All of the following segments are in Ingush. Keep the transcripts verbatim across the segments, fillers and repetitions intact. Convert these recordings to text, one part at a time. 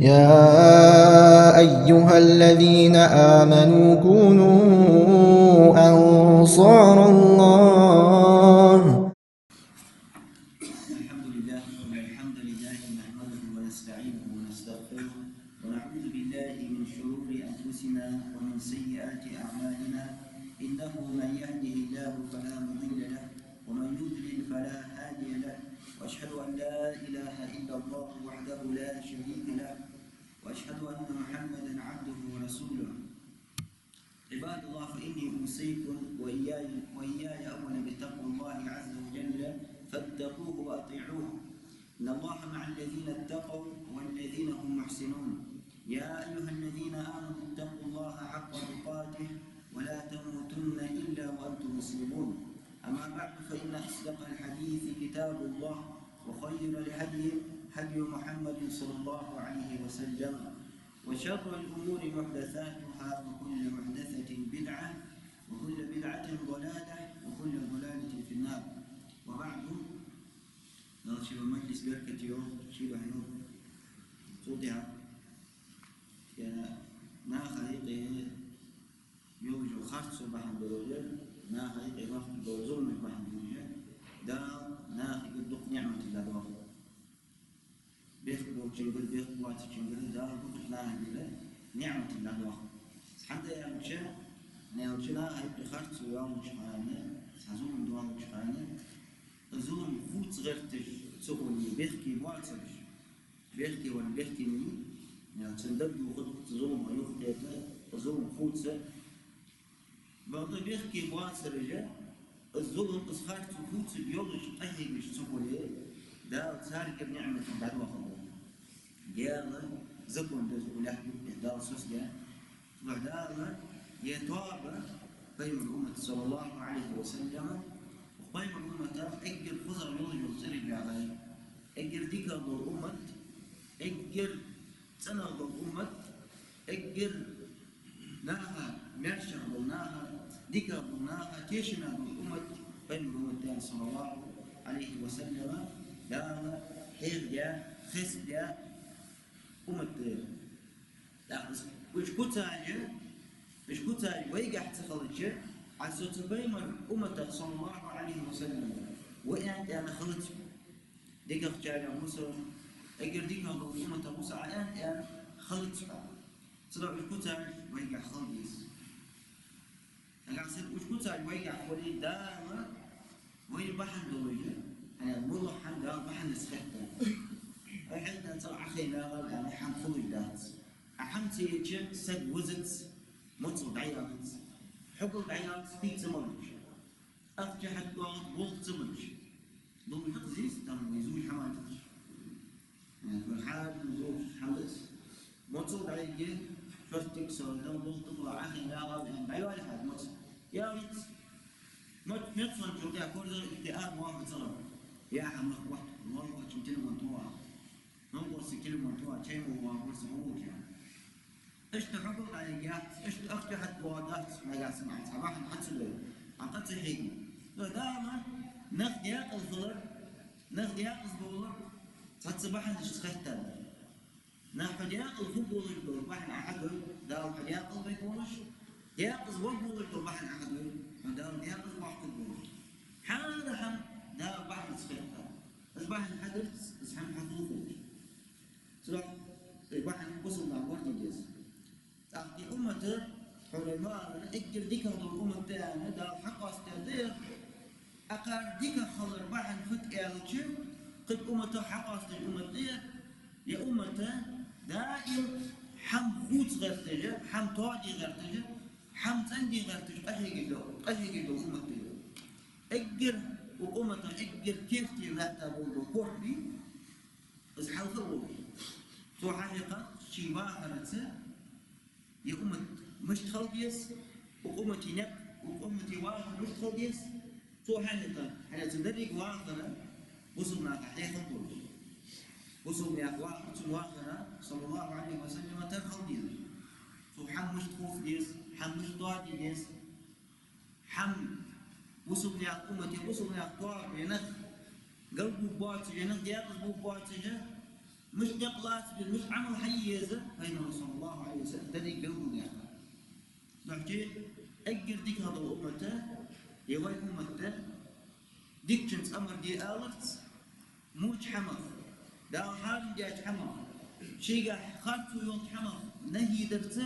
يا أيها الذين آمنوا كونوا أنصار الله. الحمد لله، إن الحمد لله نحمده ونستعينه ونستغفره، ونعوذ بالله من شرور أنفسنا ومن سيئات أعمالنا. إنه من يهده الله فلا مضل له، ومن يضلل فلا هادي له، وأشهد أن لا إله إلا الله وحده لا شريك له، وأشهد أن محمدا عبده ورسوله. عباد الله، فإني أوصيكم وإياي، وإياي أولا بتقوى الله عز وجل، فاتقوه وأطيعوه. إن الله مع الذين اتقوا والذين هم محسنون. يا أيها الذين آمنوا اتقوا الله حق تقاته ولا تموتن إلا وأنتم مسلمون. أما بعد، فإن أصدق الحديث كتاب الله، وخير الهدي هدي محمد صلى الله عليه وسلم، وشر الأمور محدثاتها، وكل محدثة بدعة، وكل بدعة ضلالة، وكل ضلالة في النار. وبعد، Дала ший мажлис беркате йойла, ший духьа йойла. Цул тӀехьа, я наха юкъе йолаш йола харцо бахьан долаш, наха юкъе йоаккхаш дола зуламаш бахьан долаш, Дала нахага дукха ниӀматаш дӀадоах. Бехк болчунгара, бехк боацачунгара Дала дукхача нахагара ниӀматаш дӀадоах. ХӀана аьлча, аьлча наха юкъе харцо йоалача хана, цхьа зулам доалача хана, зулам хувца гӀерташ ца хуле, бехке боацараш, бехке вар бехке ма йий, цун даг дохаду, цу зуламах юхакхета, зулам хувца. Бакъда бехке боацараш, из зулам, из харцо хувцаргйолаш къахьегаш ца хуле, Дала царгара ниӀматаш дӀадоахаргба. Дала закон деза уллехь юкъе, Дала соцадаь. Цудухьа Дала ер тоаба пайхамара уммата, саллаллахӀу Ӏалайхи ва саллам, пайхамара уммата эггара кхозагӀа йолаш йола цӀераш баьгӀай. Эггара дикагӀа дола уммат, эггара цӀенагӀа дола уммат, эггара наха маьршагӀа дола, наха дикагӀа дола, наха тешаме дола уммат пайхамара уммат да, саллаллахӀу Ӏалайхи ва саллам, Дала хьехадаь, хеставаь уммат да ер. ТӀаккха уж куцаш, уж куцаш вайгахь ца хилча, Ӏа соца пайхамара умматах, саллаллахӀу Ӏалайхи ва саллам, ва аьнна тӀена хилац хьо. ДикагӀчарех ва со, эггара дикагӀа дола умматах ва со Ӏа аьнна тӀена хилац хьо. Цудухьа уж куцаш вайгахь хила деза. Нагахьа санна уж куцаш вайгахь хуле, Дала вайна бахьан долаш, хӀана, моллагӀа хӀама Дала бахьанаш хетта. Ай хьаьнтӀа цӀагӀа Ӏохайна гӀал аьнна хӀама хулаш дац. Ӏа хӀама ца еча, саг вазац, моцал дӀаялац, хьогал дӀаялац, хий ца малац, ахча хьатӀадоагӀац, болх ца бац. Ловза хьакъ зис, там, вай зув хӀама дац. Э, хьаьдал зув хӀама дац. Моцал дӀайиге, шоастиг со, там, болх тӀабоагӀа, Ӏохайна гӀал аьнна дӀайоалий хьа моцал? Ялац. Моц-, моцал чу тӀа корзагӀа итте ара ваха цӀагӀа. Я хӀама лаха вахт, лоалахочун телефон тоха. Нанкъостага телефон тоха, чай мо вагӀа, ворса хьо волча. Иштта хьогал дӀайиге яц, иштта ахча хьатӀадоагӀа дац, нагахьа санна Ӏа цхьа бахьан хьа ца дойя, Ӏа къа ца хьеге. Цо Дала нах декъала хилар, нах декъаза бовлар цхьацца бахьанашца хетта да. Нах хьо декъала хургволаш дола бахьан Ӏа хьадой, Дала хьо декъала вергволаш, декъаза варгволаш дола бахьан Ӏа хьадой, хьо Дала декъаза ваккхаргволаш. ХӀара хӀама Дала бахьанца хетта. Из бахьан хьадарца, из хӀама хьахулаш хулаш. Цудухьа из бахьан бусалба наха гӀорде деза. ТӀаккха ер уммат, хьона ма аллара, эггара дикагӀа дола уммат да аьнна, Дала хьакъоастадаь да ер. Акхар дикагӀа хилара бахьан фуд аьлча, кхыча умматах хьакъоастадаь уммат да ер. Ер уммат даим хӀама хувца гӀерташ, хӀама тоаде гӀерташ, хӀама цӀенде гӀерташ къахьегаш дола, къахьегаш дола уммат да ер. Эггара укх умматах эггара керте латта бола корта бий, из хьалха а волаш. Цо хьахьекха ший вахарца ер уммат мишта хила деза, укх уммата никъ, укх уммата вахар мишта хила деза. Цо хьахьекха, хӀана аьлча деррига вахар бусалба наха хьехам болаш. Бусалба наьха вахар, цун вахар, саллаллахӀу Ӏалайхи ва саллам, тара хила деза. Цо хӀама мишта хувца деза, хӀама мишта тоаде деза. ХӀама бусалба наьха уммата, бусалба наьха тоаба, ер нах галбувргбоацаш, ер нах декъаза бувргбоацаш, Мишта никъ лаца беза, мишта Ӏамал хьае еза, Пайхамара, саллаллахӀу Ӏалайхи ва саллам, деррига белгалдаьккхад. Нохчий эггара дикагӀа дола уммат, е вай уммат да, дикачунца амар де аларца, моча хӀамах, Дала хьарам даьча хӀамах, шийгахь харцо йолча хӀамах нахьи дарца,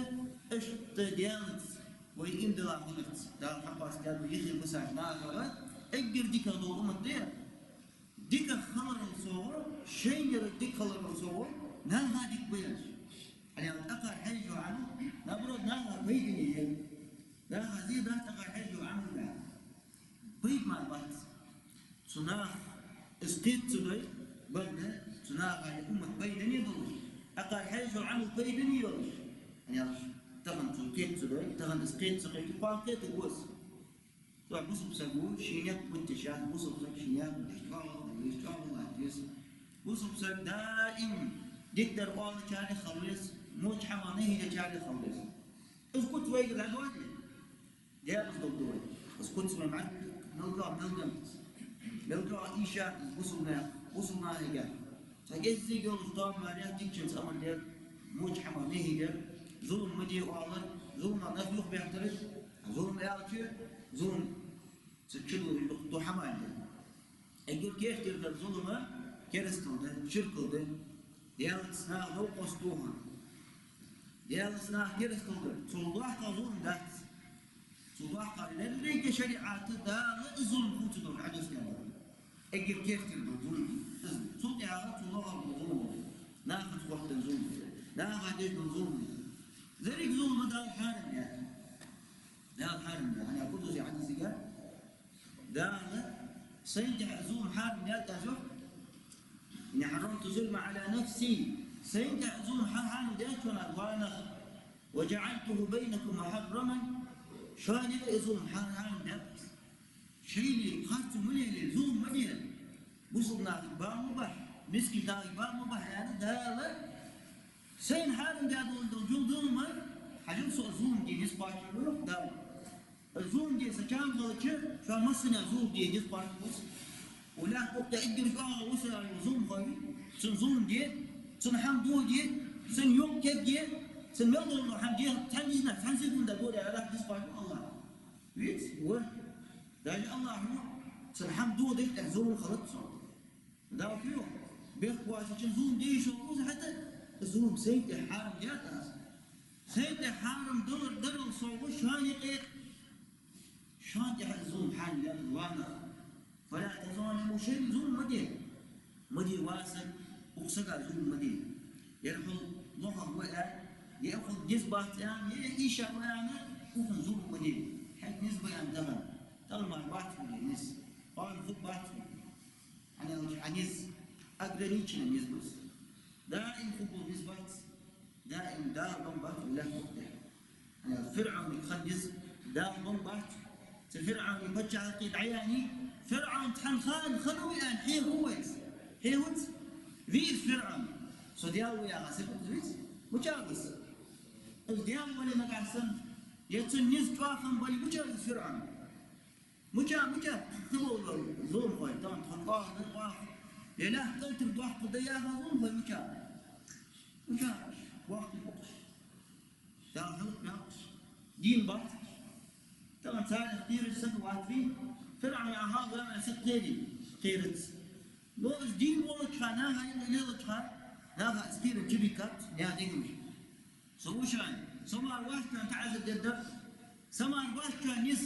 иштта Даьлаца вай иман дилла хиларца, Дала хьакъоастадаьд вай йиххе бусалба нахах, эггара дикагӀа дола уммат да. ДикагӀа хиларал совгӀа, шоайнара дика хиларал совгӀа, наха дика ба яхаш. Хьаьнал тӀакхар хьежжа Ӏамал, наоборот, наха пайдане я. Наха зе дац тӀакхар хьежжа Ӏамал да. Пайда мара бац. Цу наха из кхета ца дой, бакъда, цу наха е уммат пайдане долаш, тӀакхар хьежжа Ӏамал пайдане йолаш. Хьаьнал тахан цо кхета ца дой, тахан из кхета ца кхетар, кхоана кхетаргва из. Цо бусалба саг ва, ший никъ бутт шаьш, бусалба саг ший никъ бутт, чӀоагӀа хила веза, чӀоагӀа латта веза. Бусалба саг даим дикадар оалачарех хила веза, моча хӀамах нахьи дечарех хила веза. Из куц вайга дӀадоаде? Декъаза дог да вай. Из куц вай мара мел доагӀа, мел дантас. Мел доагӀа ийша из бусалба наха, бусалба нахагахь. Цхьа кӀеззига йолча тоам мара дикачунца амар дар, моча хӀамах нахьи дар, зулам ма де оалар, зулама нах юхабеттараш, зулам аьлча, зулам ца чудоагӀаш дукха да хӀама да. Эггара керттера дар зулам керастал да, ширкал да. Даьлаца наха новкъост тохар. Даьлаца наха керастал дар. Цул доккха зулам дац. Цул доккха, деррига шариӀата Дала из зулам хувцадолаш хьадоссадаьд. Эггара керттера дола зулам из. Цул тӀехьагӀа цул лохагӀа дола зулам. Нахаца хоттаденна зулам. Наха деш дола зулам. Деррига зулам Дала хьарам даьд. Дала хьарам даьд. Хьанна кудуси хьадисага Дала сайна тӀа зулам хьарам даьд аз йоах. إني حرمت الظلم على نفسي. Сайна тӀа зулам хьа-, хьарам даьд шоана аз, ва нах. وجعلته بينكم محرما. Шоана юкъе зулам хьа-, хьарам даьд аз. Шоайла харцо ма лелае, зулам ма де. Бусалба нахага бала ма бахьа, мискача нахага бала ма бахьа, аьнна, Дала сайна хьарам даь дола зулам, хьажал, со зулам де низ кхоачаргва, йоах Дала. Зулам де са чам хилча, шоана массане зулам де низ кхоачаргва со. Укх лаьтта тӀа эггара чӀоагӀа вусар зулам хой, цунна зулам де, цунна хӀама доде, цунна юкъ кегде, цунна мел дола хӀама де, цхьан дийнахьа, цхьан секунда доде, Аллахӏа низ кхоачаргва Аллахӏа. Виц? Ва. Даже Аллахӏа ва, цунна хӀама додайта тӀехь зулам хилац цунна. Дала фу йоах? Бехк боацачунна зулам де йиш йолаш ва из, хӀаьта зулам сайна тӀа хьарам даьд аз. Сайна тӀа хьарам далар дарал совгӀа шоана юкъе, шоана тӀа зулам хьарам даьд, ва нах. فلا تظالموا, шоайла зулам ма де. Ма де, ва саг, укх сага зулам ма де. Ер хьол лохагӀа ва аьнна, е хьол низ бац аьнна, е ийша ва аьнна, укхунна зулам ма де. Хьайга низ ба аьнна тахан, тахан мара бац хьога низ. Кхоана хургбац хьога. Хьаьнал хьа низ ограниченный низ ба из. Даим хургбола низ бац. Даим Дала бенна бац укх лаьтта тӀа. Хьаьнал ФирӀавнага хинна низ Дала бенна бац. Цу ФирӀавна паччахьалкхе дӀаяьннай, ФирӀавн цхьан хана хиннав аьнна хьехав вайца? Хьехавац. Вий из ФирӀавн? Со Даьла ва яха сифат виц? Мича ва из? Из Даьла вале нагахь санна, е цун низ чӀоагӀа хинна бале, мича ва из ФирӀавн? Мича, мича, хилол зуламхой, тахан тхо кӀоагӀа да, кӀоагӀа. Е лаьтта тӀа тӀатир доккха да яха зуламхой мича? Мича, вахту боккхуш. Дала хӀалакбаьккхаб уж. Дийна бац. Тахан царех кхераш саг вац вий? ФирӀавна хьалха ваьнна саг кхерий? Кхерац. Но из дийна волча хана, наха юкъе лелача хана, наха из кхерам чубийккаб, наьха дегамашка. Со ва шоана, со мара вац шоана таӀазар дергдар, са мара вац шоана низ.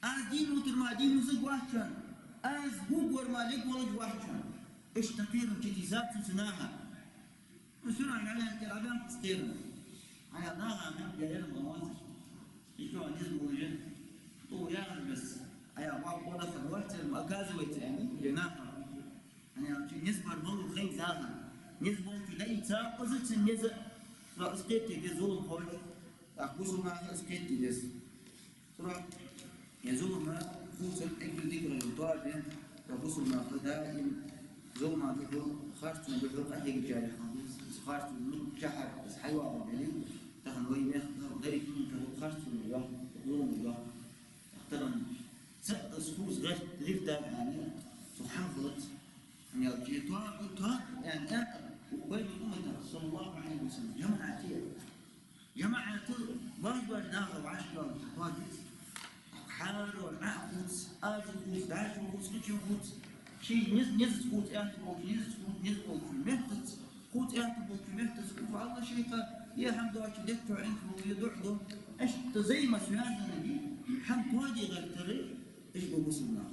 Аз дийна витар мара дийна везаргвац шоана, аз гургвар мара лергволаш вац шоана. Иштта кхерам чудийзад цо цу наха. Из ФирӀавн аьнна кӀира баьннаб из кхерам. Хьаьнал наха мел яр ма вац. Иштта низ болаш, тӀу яхар бес. Ая, ва, ва, ва, ва, ва, оказывается, аьнна, е наха. Хьаьнал чи низ бар малув хайна зама. Низ болчо даим ца кхоза цун низ. Ва из кхетаде деза зуламхой. ТӀаккха бусалба наха из кхетаде деза. Цудухьа е зулам хувцар эггара дикагӀа дола тоаба да. Ва бусалба нах даим зулама духьал, харцонна духьал къахьегачарех хила веза. Из харцо миччахьара из хьайоагӀа дале, тахан вай мехка деррига хӀама тӀа харцо йоагӀа, зулам йоагӀа. Тахан цхьа из хувца гӀерт, гӀерт дар аьнна, цу хӀама хилац. Хьаьнал чи тоаба, тоаба аьнна, аьнна, Пайхамара уммата, саллаллахӀу Ӏалайхи ва саллам, жамаӀат я. ЖамаӀат баш-баш наха вӀашагӀъелла хьатоадиц. Хьаравар Ӏа а хувц, аз а хувц, дӀачо а хувц, кхычо а хувц. Ший низ-, низаца хувц, аьттув болчо низаца хувц, низ болчо меттаца хувц, аьттув болчо меттаца хувц. Валла шайха, е хӀама доацача детта чу Ӏинкал ду, е дуӀа ду. Иштта займас вязанага хӀама тоаде гӀертар, иштта ба бусалба нах.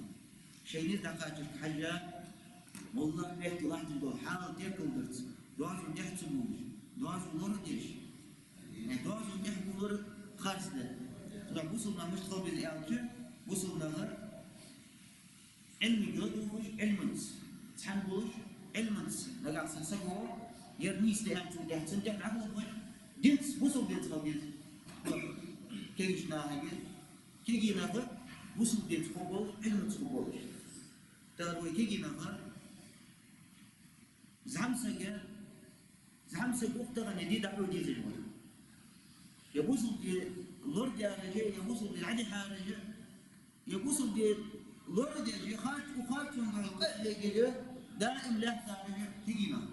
Шоай низ дӀакхачарга хьежжа, моллагӀа метте латташ дола хьал теркалдарца, доазон тӀехьа ца бувлаш, доазон лорадеш, э, доазон тӀехьа бувлар харц да. Цудухьа бусалба нах мишта хила беза аьлча, бусалба нахара Ӏилмага ладувгӀаш, Ӏилманца цхьана болаш, Ӏилманца нагахьа санна саго, ер нийса да аьнна цунна тӀехьа, цунна тӀехьа дӀахьувзаш, динца, бусалба динца хила деза. Кегийча нахага, кегий нах бусалба динца хургболаш, Ӏилманца хургболаш. ТӀаккха вай кегий нах, зӀамига саг, зӀамига саг укх тахан ди дӀахьо дезаш ва. Е бусалба ди лорадаьраш, е бусалба ди дӀадихьараш, е бусалба ди лорадеш, е харц, укх харцонна къа а легаш, даим лаьттараш кегий нах.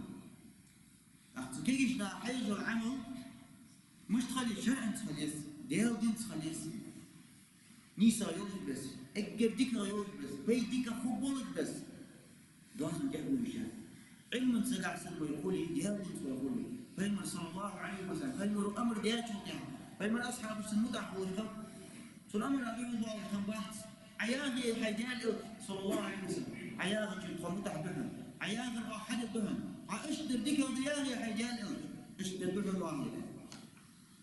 ТӀаккха цу кегийча наха хьаеш йола Ӏамал мишта хила еза, шарӀаца хила еза, Даьла динца хила еза. НийсагӀа йолаш бесса, эггара дикагӀа йолаш бесса, вай дика хургболаш бесса. Доазон тӀехьа бувлаш. Ӏилманца нагахьа санна вай хуле, Даьла динца вай хуле. Пайхамара, саллаллахӀу Ӏалайхи ва саллам, пайхамара амар даьчул тӀехьа, пайхамара асхьабашта санна мутӀахьа хулаш хила. Цун амарах духьал доаллаш хӀама бац. Ӏа яхе, хьай Даьла элча, саллаллахӀу Ӏалайхи ва саллам, Ӏа яхачунна тхо мутӀахьа да хьона, Ӏа яхар оаха хьаде да хьона, Ӏа иштта дар дикагӀа да яхе, хьай Даьла элча, иштта дар да хьона оаха.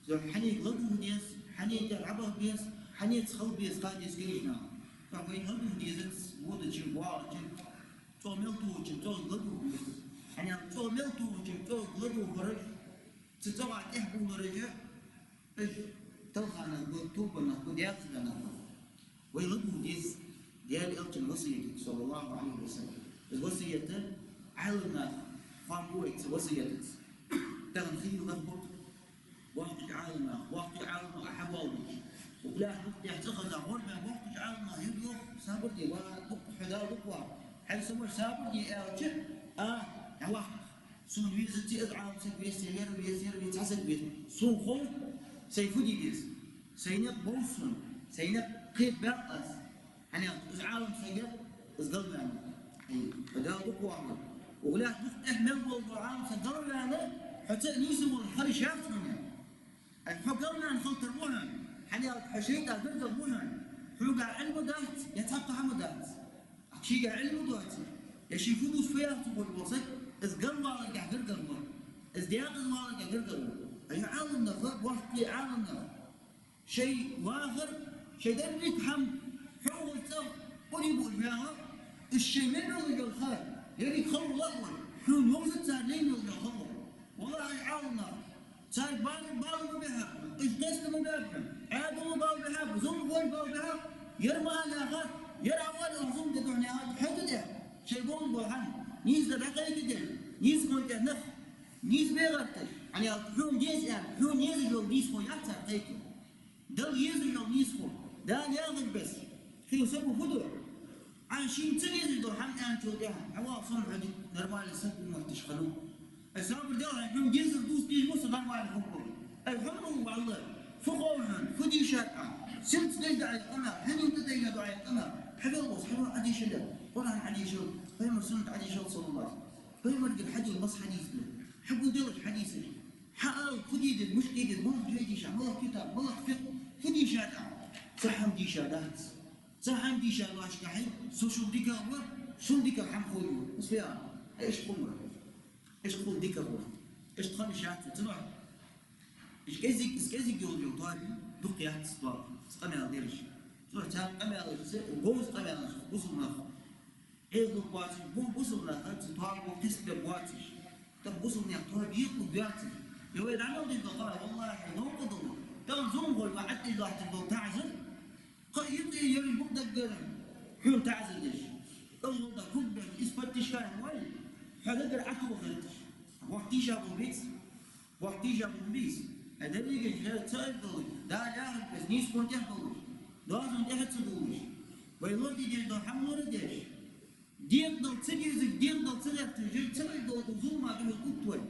Цудухьа хьанга ладувгӀа деза, хьанна тӀера дӀабаха беза, хьанца хила беза ха деза кегийча наха. Цудухьа вайна ладувгӀа дезац, водача, воагӀача, чӀоагӀа мел тохача, чӀоагӀа ладувгӀа деза. ХӀана аьлча чӀоагӀа мел тохача, чӀоагӀа ладувгӀараш, цу цӀагӀа тӀехьа бувлараш, уж талханах ба, тоба нах ба, дегӀаца нах ба. Вай ладувгӀа деза Даьла элчан васиятага, саллаллахӀу Ӏалайхи ва саллам. Из васият Ӏаламнаха хоам бу вайга цу васиятаца. Тахан хийла нах ба-кх, боккхий Ӏаламнах, боккхий Ӏаламнах хьабоалабеш. Укх лаьтта букъа тӀа цӀихеза гӀорбаь боккхий Ӏаламнах юха йоах: сабар де, ва дукха хьо Дала дукха ваха. Хьай са воша, сабар де аьлча, а, дӀаваккха. Сона везац из Ӏалам саг, везац ер, везац ер, везац цхьа саг везац. Сона хов, сай фу де деза. Сай никъ бовз сона, сай никъ кхетабаьб аз. ХӀана аьлча из Ӏалам саг, из галваьннав. Ай, хьо Дала дукха вахалва. Укх лаьтта букъа тӀа мел вола Ӏалам саг галваьнна, хьо цу нийса волча хара шаьрца хьона. Ай, хьо галваьнна хила тара ва хьона. ХӀана аьлча хьо шайтӀа гаргара ва хьона. Хьога Ӏилма дац, е цхьаккха хӀама дац. Шийга Ӏилма доацар, е ше фу дувц, фу яц ца ховш вола саг, из галваларга гаргара ва. Из декъаза валарга гаргара ва. Ай, Ӏаламнах, боккхий Ӏаламнах. Шоай вахар, шоай деррига хӀама хьогӀар цӀагӀа къурий буаш ваьгӀа, уж шоай мел йолаш йола ха, еррига хала лоавар, хьона йовзац цар лайна йолаш йола хало. ВаллахӀи, Ӏаламнах, царга бала, бала ма баьхаб, уж деста ма баьб, Ӏаьдало бала баьхаб, зуламхоша бала баьхаб, ер ма аллара, ер Ӏавар, зулам де духьа яхар, хьо де дехьа, шоай болаш бола хӀама, нийсадар дӀакхайкадеш, нийсхо тӀа нах, нийса бе гӀерташ, хӀана аьлча хьона деза аьнна, хьона езаш йола нийсхо яц цар кхайкар. Дала езаш йола нийсхо, Дала яхар бесса, хила саго фу ду? Ӏа шийна ца дезаш дола хӀама аьнначул тӀехьа, хьавоагӀа сона хьо дика нормальни саг ва мотташ хиннав. Ай, сабар де, хьона дезар дувца дезаш ва со нормальни хӀама хул. Ай, хӀама ва, валлахӀи, фу хов хьона, фу дийшад Ӏа, сенца дайнад Ӏа ер къамаьл, хьанна тӀадайнад Ӏа ер къамаьл, хьавел воса, хьавел Ӏодийшале, Къуръан Ӏодийшал, пайхамара суннат Ӏодийшал, саллаллахӀу Ӏалайхи ва саллам. Пайхамарагара хьадена масса хьадис ба, хьагулделаш хьадисаш. Хьаала, фу де деза, мишта де деза, малагӀа жай дийша, малагӀа китаб, малагӀа фикъхӀ, фу дийшад Ӏа? Цхьа хӀама дийшадац. Цхьа хӀама дийшадоацаш хьай, со шул дикагӀа ва, шул дикагӀа хӀама хов. Ус веа, ай, иштта хул ма. Иштта хул дикагӀа ва. Иштта хила йиш яц, ца нохь. Иштта кӀезиг, из кӀезиг йолаш йола тоаба дукха яц тоаба, из къамаьл дераш. Цу цхьан къамаьлашца, говза къамаьлаш, бусалба нах Ӏехалургбоацаш, бу-, бусалба нах цу тоабах кхестабергбоацаш. ТӀаккха бусалба наьха тоаба екъалургйоацаш. Е вай дӀа мел деш дола къамаьл, валлахӀи, новкъа дола. Тахан зуламхой ва Ӏатташ латташ дола таӀзар. Кхы а йицъе ераш ба-кх даггара хьона таӀзар деш. КӀалхарда кулг беш, из поддержка яь вай, хьо даггара Ӏатохаргйоацаш. Вахтиша бу бийц. Вахтиша бу бийц. Ай, деррига хӀара ца айдолаш, Дала яхар бесса, нийсхо тӀехьа долаш, доазон тӀехьа ца долаш. Вай лораде дезаш дола хӀама лорадеш. Декъадала ца дезаш, декъадала ца гӀерташ, ца гӀерташ долча зулама духьал кхувргва вай.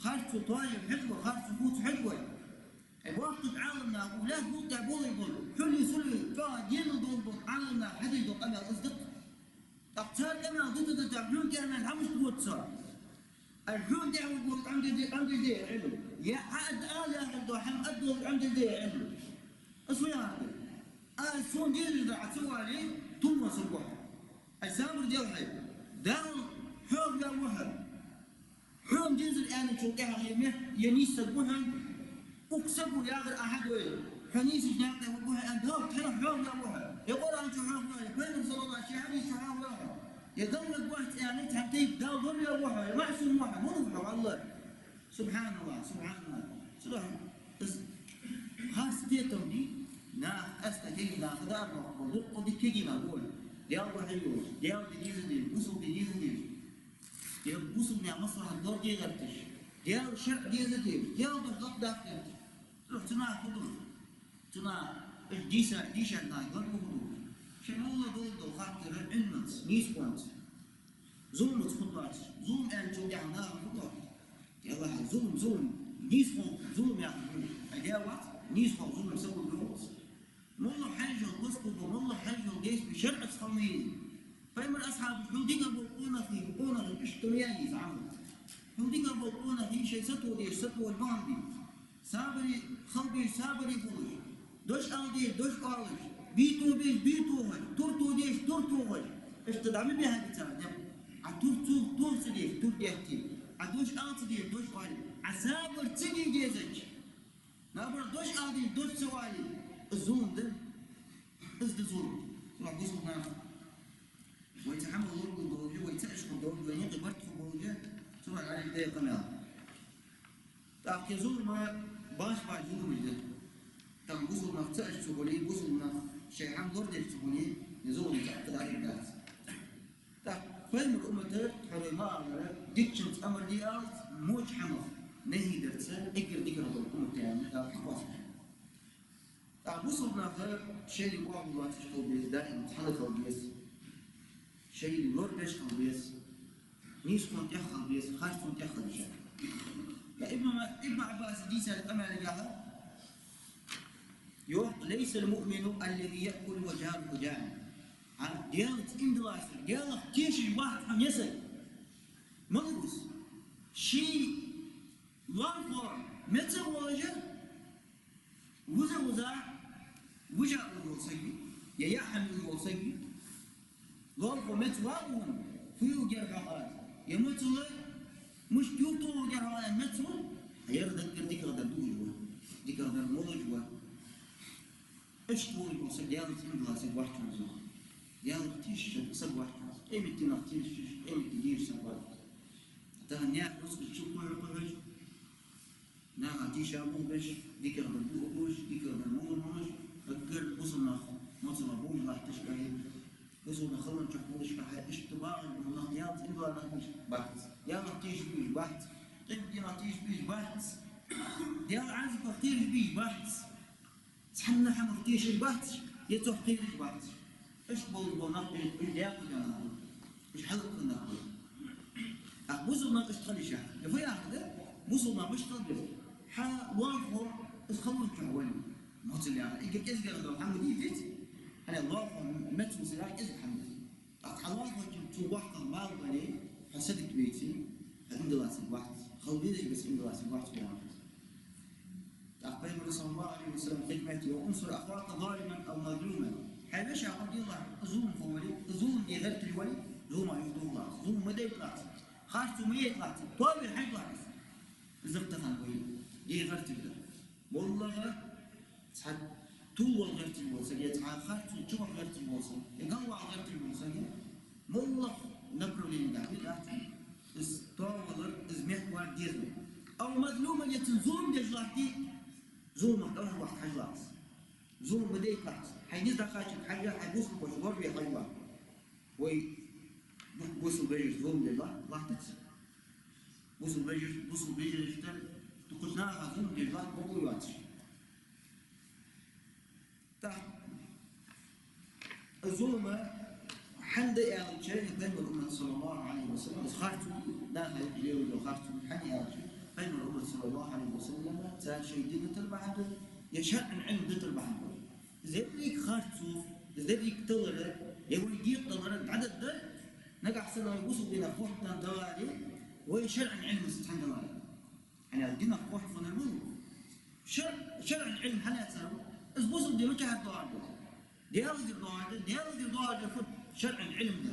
Харцо тоаеш хьежаргва, харцо хувца хьежаргва вай. Ай, боккхийча Ӏаламнаха, уллаш гултӀа болаш бола, хьулий-сулий чӀоагӀа денал долаш бола Ӏаламнаха хьадеш дола къамаьл из да-кх. ТӀаккха цар къамаьл дита-дита, хьона тӀехьа мел хӀама ишта вода со. Ай, хьона тӀехьа вола къам дерде, къам дерде Ӏилма. Е хьа ала яхар дола хӀама ала дола къам дерде Ӏилма. Аз фу яхар да? Аз сона дезаш дар Ӏа ца оале, тувлавенна саг ва хьо. Ай, сабар де хьай. Дала хьоахаваь ва хьо. Хьона дезар аьнначул тӀехьагӀа е мехка, е нийса саг ва хьо. Укх саго яхар Ӏа хьадойла. Хьо нийсача наькъа тӀа варгва хьо аьнна, Дала тӀехьа хьоахаваь ва хьо. Е Къуръан чу хьоахаваь, е пайхамара, саллаллахӀу Ӏалайхи ва саллам, ший хьадис чу хьоахаваь ва хьо. Е Далла варгвац аьнна, цхьан тайпа Дала лораваь ва хьо, е маӀсум ва хьо, мунав ва хьо, валлахӀи. СубхьаналлахӀ, субхьаналлахӀ. Цудухьа из харц кхетам бе, нах, къаьстта кагий нах, дар нах ба, дукха дика кагий нах ба. Даьла духьа йолаш, Даьла де деза дезаш, бусалба де деза дезаш. Е бусалба наьха маслахьат лораде гӀерташ, Даьла шарӀ деза дезаш, Даьла духьа лакхдаккха гӀерташ. Цудухьа цу наха фу ду? Цу наха уж дийша, дийша нах лархӀа фу ду? Шоай моллагӀа дола хаттар Ӏилманца, нийсхонца, зуламаца хургдоацаш, зулам аьнначул тӀехьагӀа наха фу ду? Яллахь, зулам, зулам, нийсхо зулам яхар хул. Ай, Даьла вац, нийсхо зулам сабур йоац. МоллагӀа хьаьжжа йола, кхоскал бола, моллагӀа хьаьжжа йола дешаш шарӀаца хила ма йий. Пайхамара асхьабаша хьул дика бола къонахий, къонахий иштта ма яй из Ӏамал. Хьул дика бола къонахий шоай сатоха дезаш сатоха бахьан бий. Сабаре хила безаш сабаре болаш, дош ала дезаш дош оалаш, бе тоха безаш бе тохаш, тур тоха дезаш тур тохаш. Иштта дӀа ма бихьа цар дегӀ. Ӏа тур ца, тоха ца дезаш тур детте, Ӏа дош ала ца дезаш дош оале, Ӏа сабар ца де дезача, наоборот, дош ала дезаш дош ца оале, из зулам да. Из да зулам. Цудухьа, бусалба нах, вай цу хӀамах лоралуш долаш, вай цаӀ ца хургдолаш, вай наькъа барт хургболаш, цудухьа Ӏалим даь къамаьл. ТӀаккха е зулам баш-баш зуламаш да. ТӀаккха бусалба нах цаӀ ца хуле, бусалба нах шоай хӀама лорадеш ца хуле, е зулам цхьаккха даргдац. ТӀаккха пайхамара уммата, хьо вай ма аллара, дикачунца амар де алац, воча хӀамах нахьи дарца эггара дикагӀа дола уммат да аьнна, Дала хьакъоастабу. ТӀаккха бусалба нах шоайла оагӀув лоацаш хила беза, даим цхьана хила беза. Шоайла лорадеш хила беза. Нийсхо тӀех хила беза, харцо тӀех хила беза. ТӀаккха Ибн Ма-, Ибн Ӏаббаса дийцача къамаьлагахьа йоах: «ليس المؤمن الذي يأكل وجاره جائع». ХӀа, Даьлаца иман диллача сага, Даьлах тешаш вац хьона е саг. Малав из? Ший лоалахо меца волаш, вуза-вуза вижа ала вола саг вий, е яа хӀама йила вола саг вий. Лоалахо меца вагӀа хьона, фу йилла герга хьо аз, е мацала, мишта ювталу герга хьо аз, меца ва, хьа, ер даггара дикагӀдар дуаш ва, дикагӀдар молаш ва. Иштта волаш вола саг, Даьлаца иман диллача сага вац хьона из. Даьлах тешаш саг вац хьона из. Къематдийнах тешаш, къематди дезаш саг вац. Тахан наьха рузкъа чу кхухьа-кхухьаш, наха тийша болх беш, дикагӀдар дуаш, дикагӀдар молаш, эггара бусалба нах моцала болаш латташ хьа, бусалба нах халончохь болаш хьа, иштта багӀаш бола нах, Даьлаца иман дилла нах бий уж? Бац. Даьлах тешаш бий уж? Бац. Къематдийнах тешаш бий уж? Бац. Даьла Ӏазапах тешаш бий уж? Бац. Цхьанна хӀамах тешаш бац уж, е цох кхераш бац уж. Иштта болаш бола нах, уж, уж даькъала нах ба, уж хьалакхинна нах ба. ТӀаккха бусалба нах иштта хила йиш я. Е фу яхар да? Бусалба нах мишта хила беза? Хьа лоалахо из халончохь вале, моцал яхар, эггара кӀезигагӀа дола хӀама дий из? ХӀана, лоалахо меца вусар яхар кӀезига хӀама да из. ТӀаккха хьа лоалахочун цу воккхагӀа бала бале, хьо сагота веце, хьо иман диллача сага вац, хила везаш веце, иман диллача сага вац хьо яхар. ТӀаккха Пайхамара, саллаллахӀу Ӏалайхи ва саллам, хӀикмат я: «انصر أخاك ظالما أو مظلوما». Хьай вешийга гӀо делахь, зуламхо вале, зулам де гӀерташ вале, зулама юхатохалахь, зулам ма дайталахь, харцо ма яйталахь, тоавер хьажалахь. Из да тахан вай де гӀерташ дар. МоллагӀа цхьа тувлавала гӀерташ вола саг, е цхьа харцо чуваха гӀерташ вола саг, е галвала гӀерташ вола саг, моллагӀа направлени тӀа витӀац, из тоавалар, из мехкавар деза. أو مظلوما, е цунна зулам деш латте, зуламах дӀавахьа вахта хьажалахь. Зулам ма дайталахь. Хьай низ дӀакхачарга хьажа, хьай бусалба воша лораве хьажалахь. Вай бусалба вежарашта зулам деш латтац. Бусалба вежарашта, бусалба вежарашта, дукхача наха зулам деш латта бокъо йоацаш. ТӀаккха зулама ХӀана да аьлча, Пайхамара уммат, саллаллахӀу Ӏалайхи ва саллам, из харцо, наха юкъе леладу харцо, хӀана аьлча, Пайхамара уммат, саллаллахӀу Ӏалайхи ва саллам, цар шоай дин тӀара бахьан долаш, е шарӀан Ӏилма тӀара бахьан долаш. Из деррига харцо, из деррига талар, е вай декъа далар дӀададдар, нагахь санна вай бусалба динах хоттаденна даларе, вай шарӀан Ӏилмаца цхьана даларе. ХӀана аьлча динах хоттавеннар ва из. ШарӀ-, шарӀан Ӏилма хьалаьцар ва. Из бусалба ди мичахьара доагӀаргда? Даьлагара доагӀаргда, Даьлагара доагӀаргда фуд? ШарӀан Ӏилма да.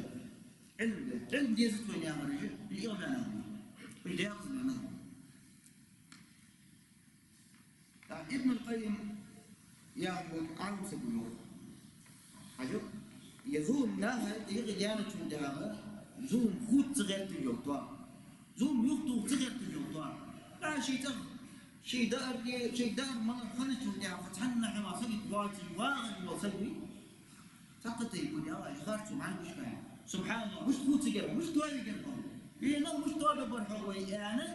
Ӏилма да. Ӏилма дезац вайна яхар уж, уж Ӏилма нах ба. Уж Даьла нах ба. ТӀаккха Ибн аль-Къаййим яхаш вола Ӏалам саг ва йоах. Хьажал, е зулам наха юкъе даьнначул тӀехьагӀа, зулам хӀанз ца гӀерташ йоах тоаба. Зулам юхатоха ца гӀерташ йоах тоаба. ТӀаккха ший цӀагӀа, ший даар, ший даар мала ханначул тӀехьагӀа, цхьанна хӀамах сагота воацаш вагӀаш вола саг вий. Цхьаккха тайпара яла, из харцо бӀаргагуш хилча. СубхьаналлахӀ, мишта хул цигара, мишта тоавергва хьо? Вена мишта тоабергбар хьо вай аьнна,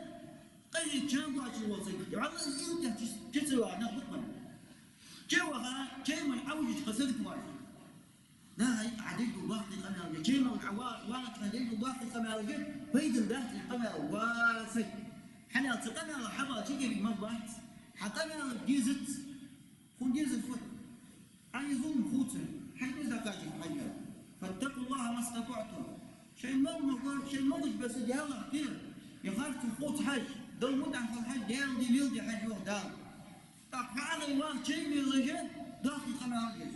къахьийга чам боацаш вола саг. Валлахӏи, из тӀехьа чу, чу ца вагӀа нах ба-кх. Чу ваха, чай мара Ӏовижача хана сагота воацаш. Наха юкъе Ӏа деш дола доккхий къамаьл, чай мара Ӏа ва-, вагӀача хана деш дола доккхий къамаьл, пайдана дац из къамаьл, ва саг. ХӀана аьлча цу къамаьлах хьабала чакхбарг ма бац. Хьа къамаьл дезац. Хьона дезар фуд? Ӏа из зулам хувцар, хьайна из дӀакхачийта хьажа. فاتقوا الله ما استطعتم. Шоай мел могаш, шоай могаш беса Даьлах кхера. Е харцо хувца хьажа, Далла мутӀахьа хила хьажа, Даьла дин леладе хьажа, йоах Дала. ТӀаккха хьо Ӏа ваха чай меллача, доккхий къамаьл деш.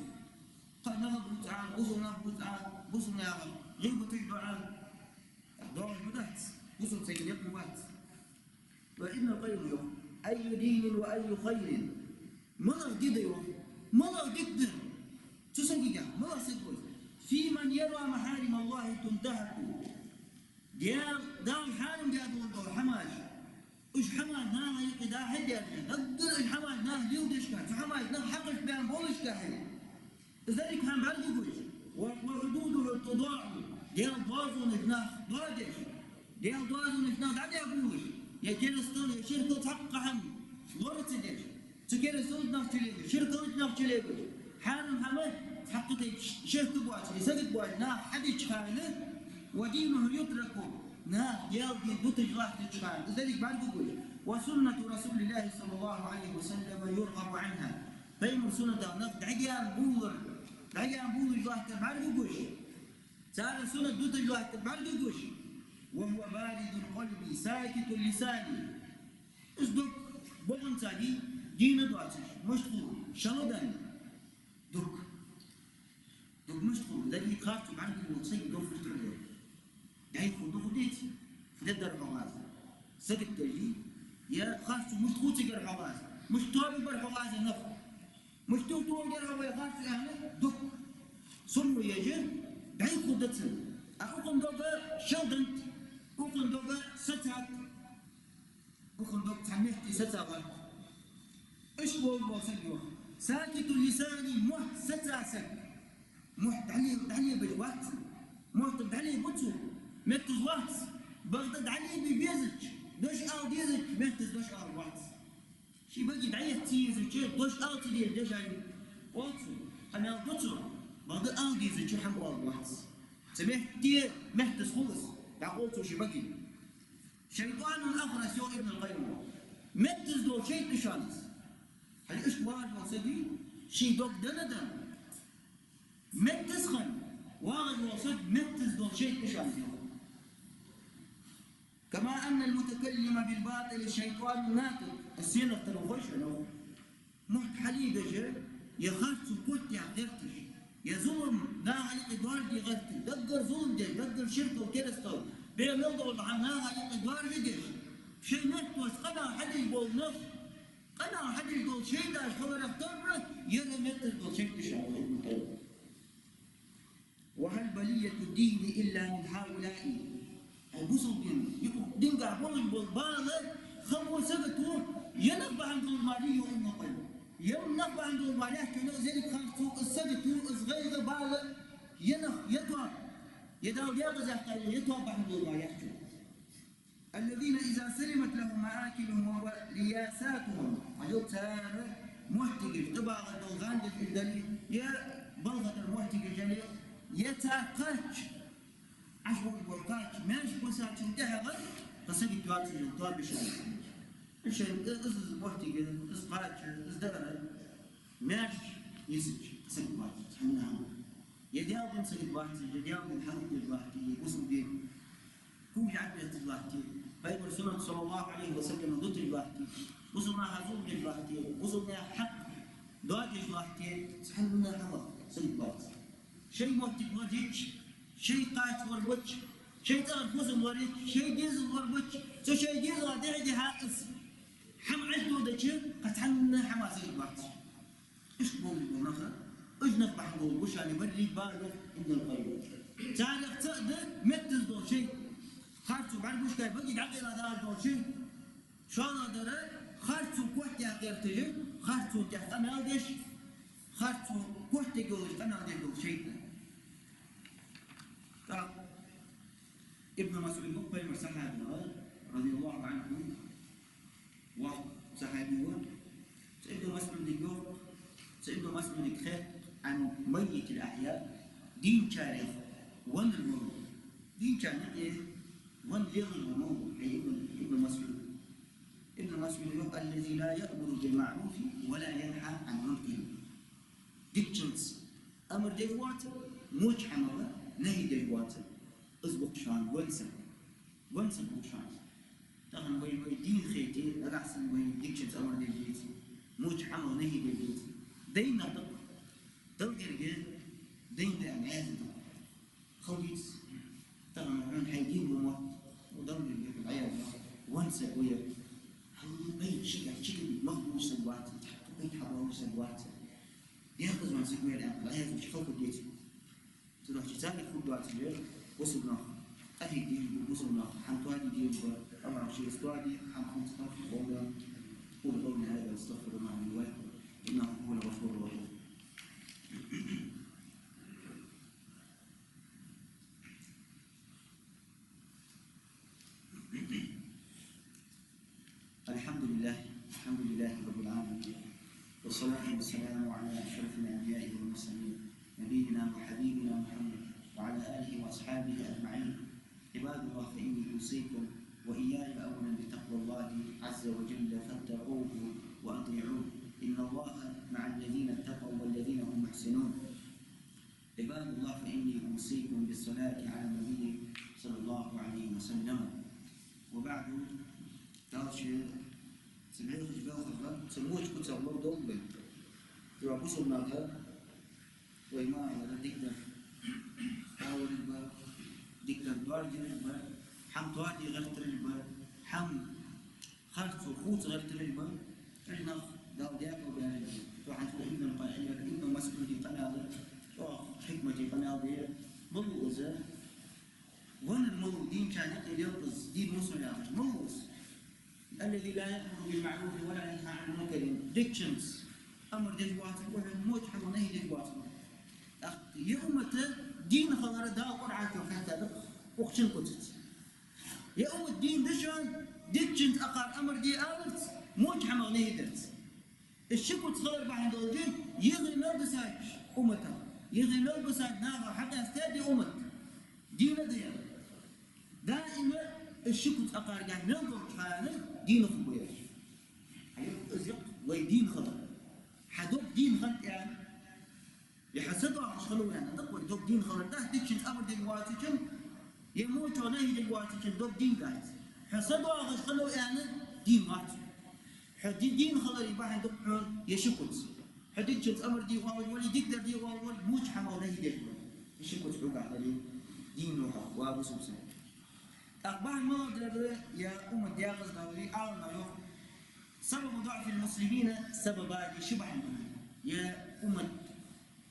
Кхы нах бувц Ӏа, бусалба нах бувц Ӏа, бусалба наьха гӀийбаташ ду Ӏа. ДоагӀаш ма дац, бусалба сага никъ ма бац. Ва Ибн аль-Къаййима йоах: أي دين وأي خير. МалагӀа ди да йоах, малагӀа дика да цу сагагахь, малагӀа саг ва из? في من يرى محارم الله تنتهك. Даьла, Дала хьарам даь дола хӀамаш, уж хӀамаш наха юкъе дӀахьедеш, даггара уж хӀамаш наха леладеш хилча, цу хӀамашта наха хьакъаш баьнна болаш хилча. Из деррига хӀама бӀаргагуш. و، وحدوده تضاع. Даьла доазонаш наха доадеш. Даьла доазонаш наха дӀадехбувлаш. Е керастал, е ширкал цхьаккха хӀама лора ца деш. Цу керасталча нах чулегаш, ширкалча нах чулегаш. Хьарам хӀама цхьаккха тайпара ширк боацаш, е сагота боацаш наха хьадича хана, ودينه يترك. Наха Даьла дин дуташ латтача хана. Из деррига бӀаргагуш. وسنة رسول الله صلى الله عليه وسلم يرغب عنها. Пайхамара суннатах нах дӀагаьна бувлар, дӀагаьна бувлаш латтар бӀаргагуш. Цар суннат дуташ латтар бӀаргагуш. وهو بارد القلب ساكت اللسان. Из дог бокъонца дий, дийна доацаш, мишта хул, шала даьнна дог. Дог мишта хул, деррига харцо бӀаргагуш вола саг дог фуд тӀера дер. ДӀайха хул дукха деций? Фу дергдар хьогӀ из? Сагота дергдий? Е харцо мишта хувцаргьяр хьогӀ из? Мишта тоабергбар хьогӀ из нах? Мишта юхатохаргьяр хьо вай харцо аьнна? Дог. Сона ва ежа, дӀайха хул дацар. А укхун дог шала даьннад, укхун дог сацад. Укхун дог цхьан метте саца вац. Иштта волаш вола саг йоах. ساكت اللسان, мотт саца саг. Мотт дӀале-, дӀалебеш вац. Мотт дӀалебу цо, меттаза вац. Бакъда дӀалебе безача, дош ала дезача, меттаза дош ала вац. Ший баге дӀаэца ца езача, дош ала ца дезача, деш ала оал цо, хӀама аьлча ду цо, бакъда ала дезача хӀама оал вац. Цу метте меттаза хул из, дӀакъовл цо ший баге. شيطان أخرس, йоах Ибн аль-Къаййима. Меттаза дола шайтӀа да шоана из. Хьажал, иштта вагӀаш вола саг вий, ший дог даьнна да. Меттаза хинна вагӀаш вола саг меттаза дола шайтӀа да шоана из, йоах. كما أن المتكلم بالباطل شيطان ناطق. Из сенах тара ва хой шоана, йоах. Мотт хьалебеш, е харцо котъяха гӀерташ, е зулам наха юкъе доаржаде гӀерташ, даггара зулам деш, даггара ширкал, керастал, бе мел дола хӀама наха юкъе доаржадеш, шоай меттаца къамаьл хьадеш бола нах, къамаьл хьадеш дола шайтӀаш хиларах тара, ер меттаза дола шайтӀа да шоана, йоах Ибн аль-Къаййима. وهل بلية الدين إلا من هؤلاء؟ Ай, бусалба дин, юха динагахьа болаш бола бала, хало, сагото ер нах бахьан долаш мара дий, йоах Ибн аль-Къаййима. Ер нах бахьан долаш мара яхачох, из еррига харцо, из сагото, из гӀайгӀа, бала, ер нах, ер тоаба, ер Дала декъаза яьккха йола ер тоаба бахьан долаш мара яхачох. الذين إذا سلمت لهم مآكلهم ورياساتهم. Хьажал, цар моттигаш, тӀабагӀа дола гӀандаш уж дале, е балха тӀара моттигаш яле, Е цар кхаччалца, Ӏаш болча кхаччалца, маьрша бисачул тӀехьагӀа, тха сагота йоацаш йола тоаба йиш я. Шоай из, из моттиг, из кхаччалца, из даар маьрша йисача, тха сагота йоацаш, цхьанне а хӀама. Е Даьла дина сагота йоацаш, е Даьла дин хьалхадеш латте, е бусалба дин кулг хьабетташ латте, Пайхамара суннат, صلى الله عليه وسلم, дуташ латте, бусалба наха зулам деш латте, бусалба наьха хьакъ доадеш латте, цхьанне а хӀама сагота йоацаш. Шоай моттиг лорайича, шоай кхаччалца лорабича, шоай цӀагӀара хӀусам лорайича, шоай дезал лорабича, цу шоай дезала дехьа-дехьа из хӀама Ӏаш додача, кхы цхьанне а хӀама сагота йоацаш. Иштта болаш бола нах, уж нах бахьан долаш ба шоана берригаш бала йоах Ибн аль-Къаййима. Царех цаӀ да меттаза дола шоай харцо бӀаргагушкай баге дӀакъайла дагӀаш дола шоай. ШоллагӀдар, харцо котъяккха гӀерташ, харцон тӀа къамаьл деш, харцо котъергйолаш къамаьл деш дола шайтӀа. ТӀаккха Ибн МасӀуд ва, Пайхамара сахьаба ва, رضي الله عنه, воккха сахьаба ва. Цу Ибн МасӀуда йоах, цу Ибн МасӀуда хет عن ميت الأحياء, дийначарех веннар малув. Дийначарна юкъе венна лелар малув, хӀай Ибн, Ибн МасӀуд. Ибн МасӀуда йоах: الذي لا يأمر بالمعروف ولا ينهى عن منكر. Дикачунца амар деш воацар, воча хӀамах нахьи деш воацар. Из ва-кх шоана венна саг. Венна саг ва-кх шоана. Тахан вай, вай дийна хете, нагахьа санна вай дикачунца амар деш деце, воча хӀамах нахьи деш деце, дайна да-кх. Далла герга дайна да аьнна Ӏаьржа да-кх. Хала дувц. Тахан хьона хьай дийна ва мотт, Далла герга Ӏаьржа да-кх. Венна саг ва ер. Хьал бай шийга чикади мах бувш саг вац, тӀаккха бай хьабоалаш саг вац. Дехаза венна саг ва ер аьнна, Ӏаьржача хала хургдеций? Цудухьа царна хургдоацаш я бусалба нах, къахьега дезаш ба бусалба нах, хӀама тоаде дезаш ба, амма шоаш тоаде, хӀама хӀанз тӀаккха болда. أقول قولي هذا وأستغفر الله لي ولكم، إنه هو الغفور الرحيم. الحمد لله، الحمد لله رب العالمين، والصلاة والسلام على أشرف الأنبياء والمرسلين، نبينا وحبيبنا محمد وعلى آله وأصحابه أجمعين. عباد الله، فإني أوصيكم وإياي أولا بتقوى الله عز وجل، فاتقوه وأطيعوه، إن الله مع الذين اتقوا والذين هم محسنون. عباد الله، فإني أوصيكم بالصلاة على النبي صلى الله عليه وسلم. وبعد، дальше, цу бӀехача балхах, цу воча куцах лорадолда вай. Цу бусалба наха вай ма аллара, дикадар алараш ба, дикадар доаржараш ба, хӀама тоаде гӀертараш ба, хӀама харцо хувца гӀертараш ба, уж нах Дала декъал баьраш ба. Цу хӀанз Ибн Къаййима, Ибн МасӀуда къамаьл, чӀоагӀа хьикмате къамаьл да ер. Малув из? Веннар малув, дийначарна юкъе лелар из, дийна мусал яхаш, малув из? الذي لا يأمر بالمعروف ولا ينهى عن منكر. Дикачунца амар деш воацар ва хьона, воча хӀамах нахьи деш воацар ва хьона. ТӀаккха ер уммат дийна хилар Дала Къуръан чу хаьттад укх шин куцаца. Ер уммат дийна да шоана, дикачунца акхар амар де аларца, воча хӀамах нахьи дарца. Из ши куц хилар бахьан долаш, йигӀе мел бисача умматах, йигӀе мел бисача нахах хьакъаьстад ер уммат. Дийна да ер. Даим из ши куц акхарга мел долча хана дийна хургва ер. Хьа, из я-кх вай дийна хилар. Хьа дог дийна хиннад аьнна, е хьо са доахаш хиннав аьнна, да-кх вай дог дийна хилар дац, дикачунца амар деш воацачун, е вочох нахьи деш воацачун дог дийна дац. Хьо са доахаш хиннав аьнна, дийна вац. Хьо ди-, дийна хилара бахьан да-кх хьона ер ши куц. Хьо дикачунца амар де оалаш вале, дикадар де оалаш вале, воча хӀамах нахьи деш вале. Ер ши куц хьога хиларе дийна ва хьо, ва бусалба саг. ТӀаккха бахьан малагӀа дар, ер уммат декъаза даларе, Ӏаламнаха йоах: سبب ضعف المسلمين سببان, ши бахьан ба ер уммат,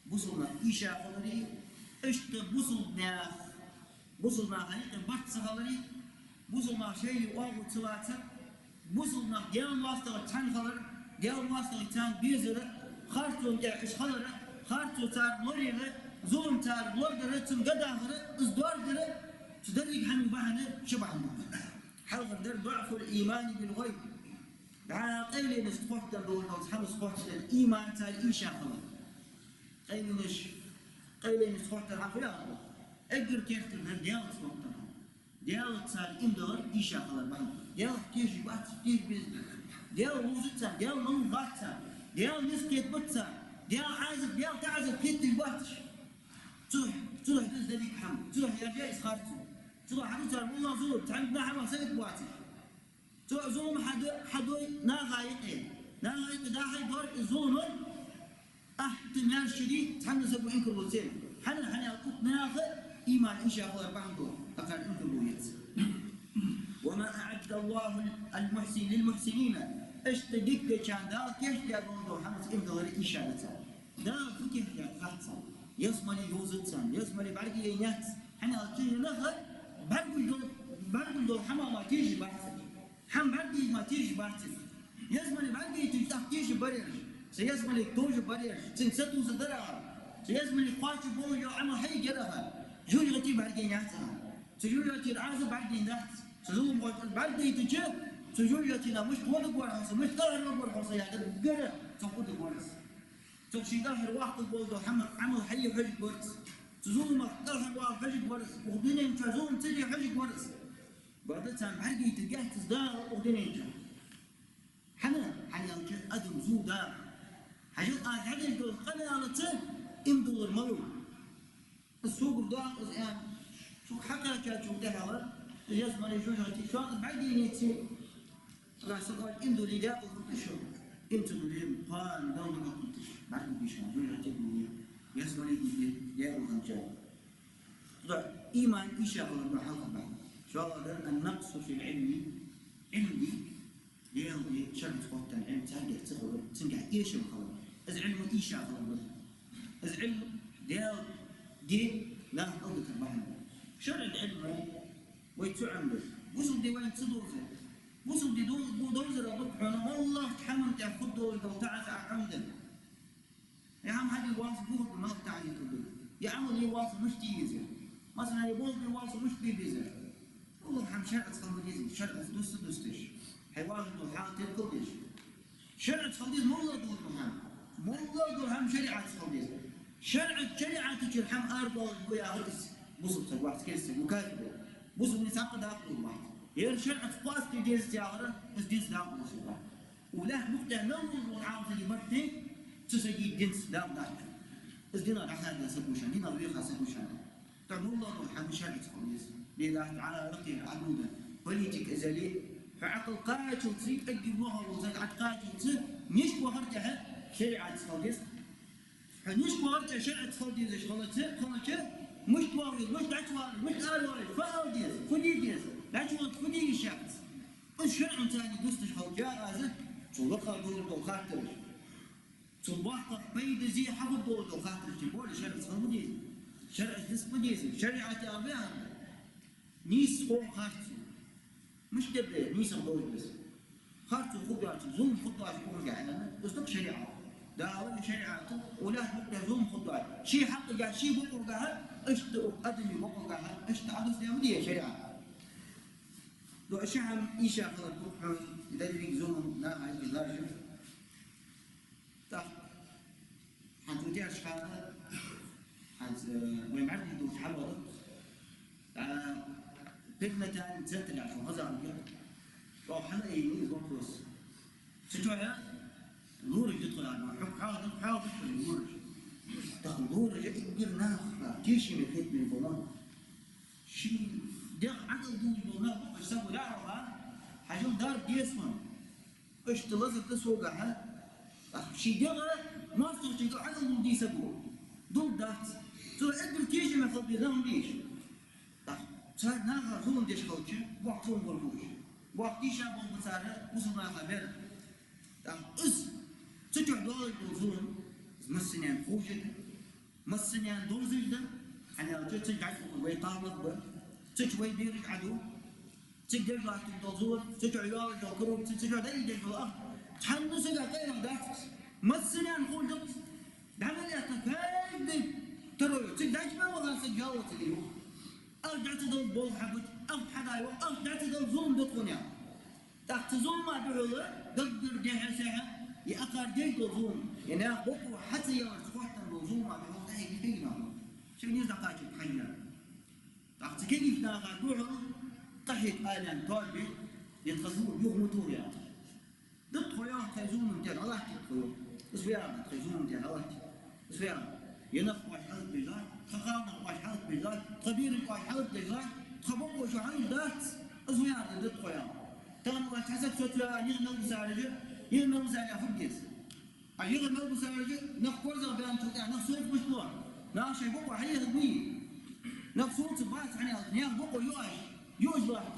бусалба нах ийша хилара, иштта бусалба нах, бусалба наха юкъе барт ца хилара, бусалба нах шоайла оагӀув ца лацар, бусалба нах Даьла моастагӀчоа цхьана хилар, Даьла моастагӀий царна безар, харцонна тӀа уж хилар, харцо царга лораяр, зулам царга лорадар, цунна гадахар, из доаржадар, цу деррига хӀаман бахьан ши бахьан ба. Хьалхардар: ضعف الإيمان بالغيب. ДӀа къайленашца хоттаденна долаш дола хӀамашца хоттаденна иман цар ийша хилар. Къайленаш Къайленаца хоттар хӀама фу яхар да? Эггара керттера дар Даьлаца хоттар хӀама. Даьлаца цар иман диллар ийша хилар бахьан. Даьлах тешаш бац, тешаш беза. Даьла вовзац царна, Даьла малув хац царна, Даьла низ кхетабац царна, Даьла Ӏазап, Даьла таӀазар кхетадеш бац уж. Цудухьа, цудухьа да из деррига хӀама, цудухьа яьржа из харцо. Цудухьа хьаду цар валлахӀи зулам, цхьанна хӀамах сагота боацаш. Цо зулам хьаду-, хьадой наха юкъе. Наха юкъе дахьа дора из зулам. Ахьа тӀа маьрша шу дий, цхьанне саго инкарло ца еш. ХӀана, хӀана аьлча наха иман ийша хилар бахьан долаш, акхар инкарло еш. وما أعد الله المحسن للمحسنين. Иштта дика дечарна Дала кийчдаь долаш дола хӀама иман диллар ийша да царна. Дала фу кийчдаьд хац царна. Ялсмале йовзац царна, ялсмале бӀаргаяйнаяц. ХӀана аьлча цу наха бӀаргагуш дола, бӀаргагуш дола хӀама мара тешаш бац уж. ХӀама бӀаргаяйта мара тешаш бац уж. Ялсмале бӀаргагайтача тӀаккха тешаргбар уж. Цу ялсмалега товжаргбар уж. Цунга сатувсаргдар уж. Цу ялсмалега кхоачаш болаш йола Ӏамал хьаергьяр уж. ЖожагӀате бӀаргаяйнаяц уж. Цу жожагӀатера Ӏазап бӀаргадайндац. Цу зуламхочо бӀаргадайтача, цу жожагӀатена мишта вода гора хьо са, мишта кӀалхарваргвар хьо са яхаш, гара цох хургвар из. Цох ший кӀалхарваккхаргвола дола хӀама, Ӏамал хьае хьожаргвар из. Цу зуламах кӀалхарвала хьожаргвар из. Укх дунен чу зулам ца де хьожаргвар из. Бакъда царна бӀаргагойтаргьяц из Дала укх дунен чу. ХӀана? ХӀана аьлча адам зув да. Хьажал, аз хьадеш долча къамаьлаца иман диллар малув. Аз согара доагӀа из аьнна, цунга хьакхаьчачул тӀехьагӀа, ялсмале, жожагӀате, шоана бӀаргаяйнай цига. Аллахӏ са къоач иман дуллий даькъала хургда шо. Иман ца дуллий, кхоана Далла духьал кхувргда шо. БӀаргагуш шоана, жожагӀате гуллий, ялсмале гуллий, даькъала хиннача. Цудухьа иман ийша хилар да хьалха бахьан. ШоллагӀдар النقص في العلم, Ӏилма де, Даьла де, шарӀаца хоттаденна Ӏилма царгахь ца хилар, цунгахь эшам хилар. Из Ӏилма ийша хилар да. Из Ӏилма Даьла де наха кӀалдитар бахьан да. ШарӀан Ӏилма вай ца Ӏомадеш, бусалба ди вайна ца довзар. Бусалба ди дов-, довзар а ба хьона, моллагӀча хӀаман тӀа хургдолаш дола таӀазар Ӏомадар. Е хӀама хьаде воаллаш, бухарг малх таӀазар хургда. Е Ӏамал е воаллаш, мишта е еза. Масала, е болх бе воаллаш, мишта бе беза. МоллагӀа хӀама шарӀаца хила ма дезий, шарӀаца дусса дусташ. Хьай вахар дола хьал теркалдеш. ШарӀаца хила деза моллагӀа дола хӀама. МоллагӀа дола хӀама шариӀатаца хила деза. ШарӀаца, шариӀата чура хӀама арадоалаш ва яхар из бусалба саг вац, керста саг ва, кафир ва. Бусалба динца цхьаккха дакъа долаш вац. Ер шарӀаца кхоачаш де дезац яхар, из динца дакъа долаш ва. Укх лаьтта букъ тӀа мел волаш вола Ӏалам саг барт, цу сага динца дакъа дац. Из динах дӀахаьрда саг ва шоана, динах веха саг ва шоана. ТӀаккха моллагӀа дола хӀама шарӀаца хила деза. Бе дац Ӏа лакхера Ӏадуда, политик из яле, хьо Ӏакъил кхаччалца, эггара лохагӀа вола саг Ӏа кхаччалца, нишка вахар тӀехьа шариӀатаца хила деза. Хьо нишка вахар тӀехьа шариӀатаца хила дезаш хилча, хилча, мишта воагӀа веза, мишта дӀачувала веза, мишта аравала веза, фу ала деза, фу де деза, дӀачувалча фу де йиш яц. Из шарӀан царна дусташ хилча, аз цу лакха долаш дола хаттараш, цу боккхагӀа пайда зе хьахургдолаш дола хаттараш, тем более шарӀаца хила ма дезий, шарӀаца диса ма дезий, шариӀат яхар бехк ба. Нийсхо харцо. Мишта дергда нийсагӀа довза беза? Харцо хургдоацаш, зулам хургдоацаш укхарга аьнна, из да-кх шариӀат. Дала шариӀата, укх лаьтта букъ тӀа зулам хургдоацаш, ший хьакъагахьа, ший бокъалгахьа, иштта укх адама бокъалгахьа, иштта Ӏодусадаь ма дий шариӀат. ДуӀа ши хӀама ийша хилар да хьона, деррига зулам наха юкъе ларжа. ТӀаккха хӀанз тӀехьарча хана, хӀанз, э, вай мӀаьрдий долча хьалода, а, перинатальный центр яхаш хозагӀа, тхо хьалаайийна из вопрос. Цу чухьа лораш да тхо, яхар, хьога хьоахаду, хьоахаду тхо лораш. ТӀаккха лораш эггара наха тешаме хетаме бола нах. Ший дегӀ Ӏодилла долаш бола нах ба уж, саго яхар, хьажал, дарба деза хьона. Иштта лазар да согахьа. ТӀаккха ший дегӀ моастагӀчунга Ӏодилла дий саго? Дилла дац. Цо эггара тешаме хила беза нах ма бий уж. ТӀаккха цар наха зулам деш хилча, боккха зулам болаш ба уж. Боккха тийшаболх ба цар бусалба наха бер. ТӀаккха из, цу чухь доаллаш дола зулам, из массанена ховш да. Массанена довзаш да, хӀана аьлча цу чу дӀачуухар вай кхалнах ба, цу чу вай бераш Ӏоду, цига деш латташ дола зулам, цу чу йоаллаш дола коррупци, цу чу дӀаийдеш дола ахча, цхьанне сага къайлах дац из. Массанена ховш да из. ДӀа мел этта, каждый второй, цига дӀачу мел ваха саг жалоба ца де йоах. Ахча дӀа ца далар болх хьабац, ахча хьада йоах, ахча дӀа ца далар зулам да тхона. ТӀаккха цу зулама духьала даггара дехьа-сехьа, е акхар деш дола зулам, е наьха бокъо хьа ца яларца хоттаденна дола зулама духьала дӀахьежа кагий нах ба. Шийна из дӀакхачийта хьажа. ТӀаккха цу кегийча наха духьал къахьег ален тоаба, е тха зулам юха ма тоха яхаш. Дукха хьо йоах, тхоай зулам тӀера гӀалатта хьо йоах. Из ваьгӀа тхоай зулам тӀера гӀалатта. Из ваьгӀа. Е нах оаш хьалхабеш латт, тха кхалнах оаш хьалхабеш латт, тха бераш оаш хьалхабеш латт, тха бокъо шо хьалхадарц. Из ваьгӀа дукха хьо йоах. Тахан оаш цхьа саг соцаваь, юха мел бисараш, юха мел бисараш фу деза? А юха мел бисараш, нах корзагӀбаьнначул тӀехьагӀа нах соцабеш ба. Наха шоай бокъо хьаехаргбий? Нах соцабац, хӀана аьлча наьха бокъо юаш, юаш латт.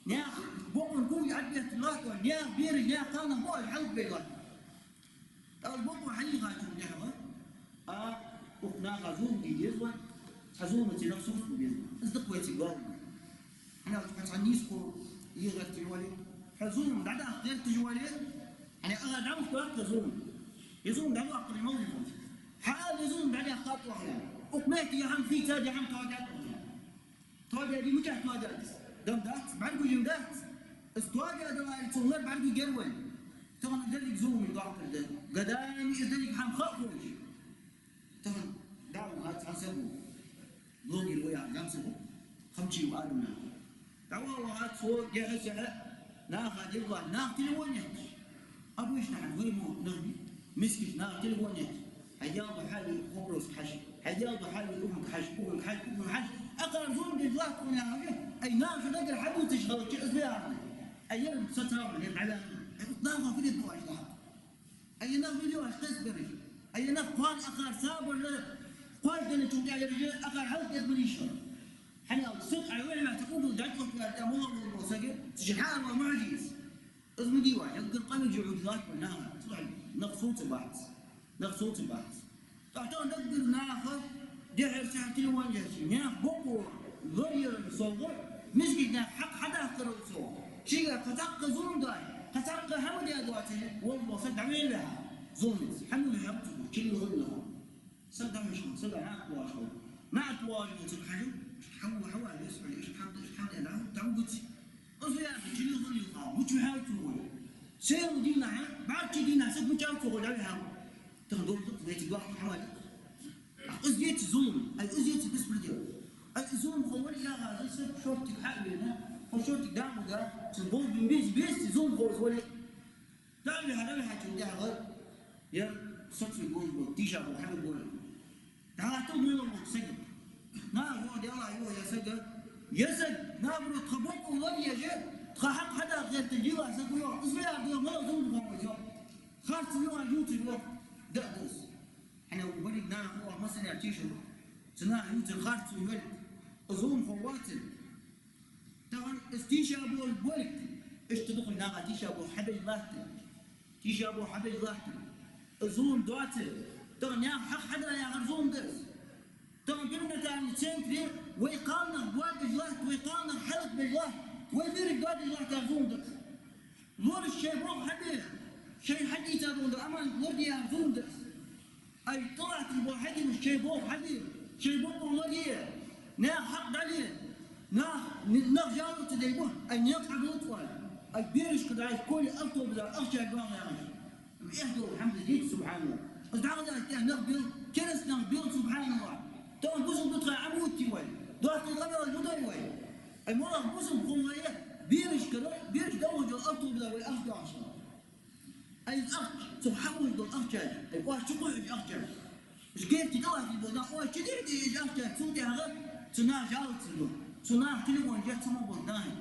Наьха бокъонна кулг Ӏобетташ латт, наьха бераш, наьха кхалнах ба оаш хьалхабеш латт. ТӀаккха бокъо хьаийхачул тӀехьагӀа, а, укх наха зулам де деза вай, цхьа зуламаца нах соцабе беза вай. Из да-кх вай цига доал. ХӀана аьлча хьо цхьа нийсхо е гӀерташ вале, хьо зулам дӀадаккха гӀерташ вале, хӀана аьлча дӀадаккха зулам. Е зулам дӀадаккхар малав хьона? Хьаала, е зулам дӀадаккха тӀехьа. Укх метте е хӀама хийцад, е хӀама тоадаьд тӀехьа. Тоадаьд, мичахьа тоадаьд из? Дам дац, бӀаргагуш дац. Из тоадаьд вале, цун лар бӀаргагур вай. Тахан деррига зулам доккхар да. Гадайна из деррига хӀама ха а ховш. Тахан дӀаваха цхьа саг ва. Блогер ва яхаш, гӀам саг ва. Хамчи ва Адам яхаш. ДӀаваха цо, дехьа-сехьа, наха дилла, наха телефон етташ. Обычно хьан вай мо нах, мискача наха телефон етташ. Хьай дел ба хьал вопрос хьажа. Хьай дел ба хьал укхунга хьажа, укхунга хьажа, укхунга хьажа. Акхар зулам деш латт хьона яхаш. Ай наха дагара хьадувцаш хилча, из ваьгӀа. Ай ер соцаваьнна, ер хьаваьнна. Ай укх наха фу деш ду оаш латт? Ай нах виде оаш кхесбараш. Ай нах кхоана акхар сабар, кхоачаденначул тӀехьагӀа ераш акхар хьалхадергбараш. ХӀана аьлча саг Ӏа вехьа ца угол дӀачӀоагӀа тӀа мугӀал волча сага, цу чу хьаарвала ма хьажа из. Из ма дий вай, эггара къамаьл жугӀуд латт вай наха, цудухьа нах соцабац. Нах соцабац. ТӀаккха тахан даггара наха, дехьара-сехьара телефон еш, наьха бокъо лораяра совгӀа, мискача наьха хьакъ хьадаккхара совгӀа. Шийга кхы цхьаккха зулам даь, кхы цхьаккха хӀама даь доацаш, валлахӀи, саг дӀавелла хьа зуламца. ХӀама вехьа ца гу, чилла хӀама вехьа. Саг дӀавеш хьона, саг наӀарга воагӀаш хьона. НаӀарга воагӀаш волчунга хьажа, иштта хьавола, хьавола, вес хьо, иштта хӀама да, иштта хӀама да, дӀавугуц. Из ваьгӀа чилла хӀама вехьа, мича вехьа ца гу. Сел дийнахьа, бӀарчча дийнахьа саг мича ца гу, дӀавехьа. Тахан долаш да-кх вай цига доккха хӀама. Из деций зулам, ай, из деций беспредел? Ай, зуламхо вале яхаш, саг шортига хьавена, хьо шортига дӀа а вуга, цун болх бе безий, безий зуламхо из вале. ДӀавихьа, дӀавихьачул тӀехьагӀа, ер соцаве болаш бола, тийша бола хьавена бола. ДӀахьатал муйла волча сага. Наха, йоах, Даьла, йоах, ер саг, ер саг, наоборот, тха бокъо лораеш, тха хьакъ хьадаккха гӀерташ дилла саг ва, йоах, из ваьгӀа, йоах, малав зуламхо ва из, йоах. Харцо, йоах, ювцаш, йоах, да а да из. ХӀана аьлча берригаш наха, йоах, массане а тийша ба. Цу наха ювцар харцо йолга, из зуламхо воацилга. Тахан из тийша болаш болга, иштта дукхача наха тийша болх хьабеш латт. Тийша болх хьабеш латт. Из зулам доацилга. Тахан наьха хьакъ хьада яхар зулам да из. Тахан перинатальни центре вай кхалнах боадеш латт, вай кхалнах хьалхабеш латт, вай берригаш доадеш латт яхар зулам да из. Лораш шоай болх хьабе, шоай хьадийца бола аманат лораде яхар зулам да из. Ай, тӀалатташ бола хьакимаш шоай болх хьабе, шоай бокъо лорае, наьха хьакъ дӀале, нах, нах жаловаться деш ба, ай, наькъа хьабоалац оаш. Ай, берашка дӀа, школе автобуса ахча доагӀа яхаш. Эхь долаш хӀама да из, субхьаналлахӀ. Из дӀахо дӀа тӀехьа нах бел, кераста нах бел, субхьаналлахӀ. Тахан бусалба ду тха Ӏомаоттий вай? Дохтар къамаьл ма дой вай? Ай, моллагӀа бусалба хул вай, берашкара, бераш дӀавоагӀаш дола автобуса вай ахча доагӀаш. Ай, из ахча, цу хьахулаш дола ахчаш, ай, оаш чукхухьаш ахчаш. Уж герти тӀалатташ бола нах, оаш чу дийрде уж ахчаш, цул тӀехьагӀа цу наха жаловаться ду. Цу наха телефон еш, цу мо бола наха.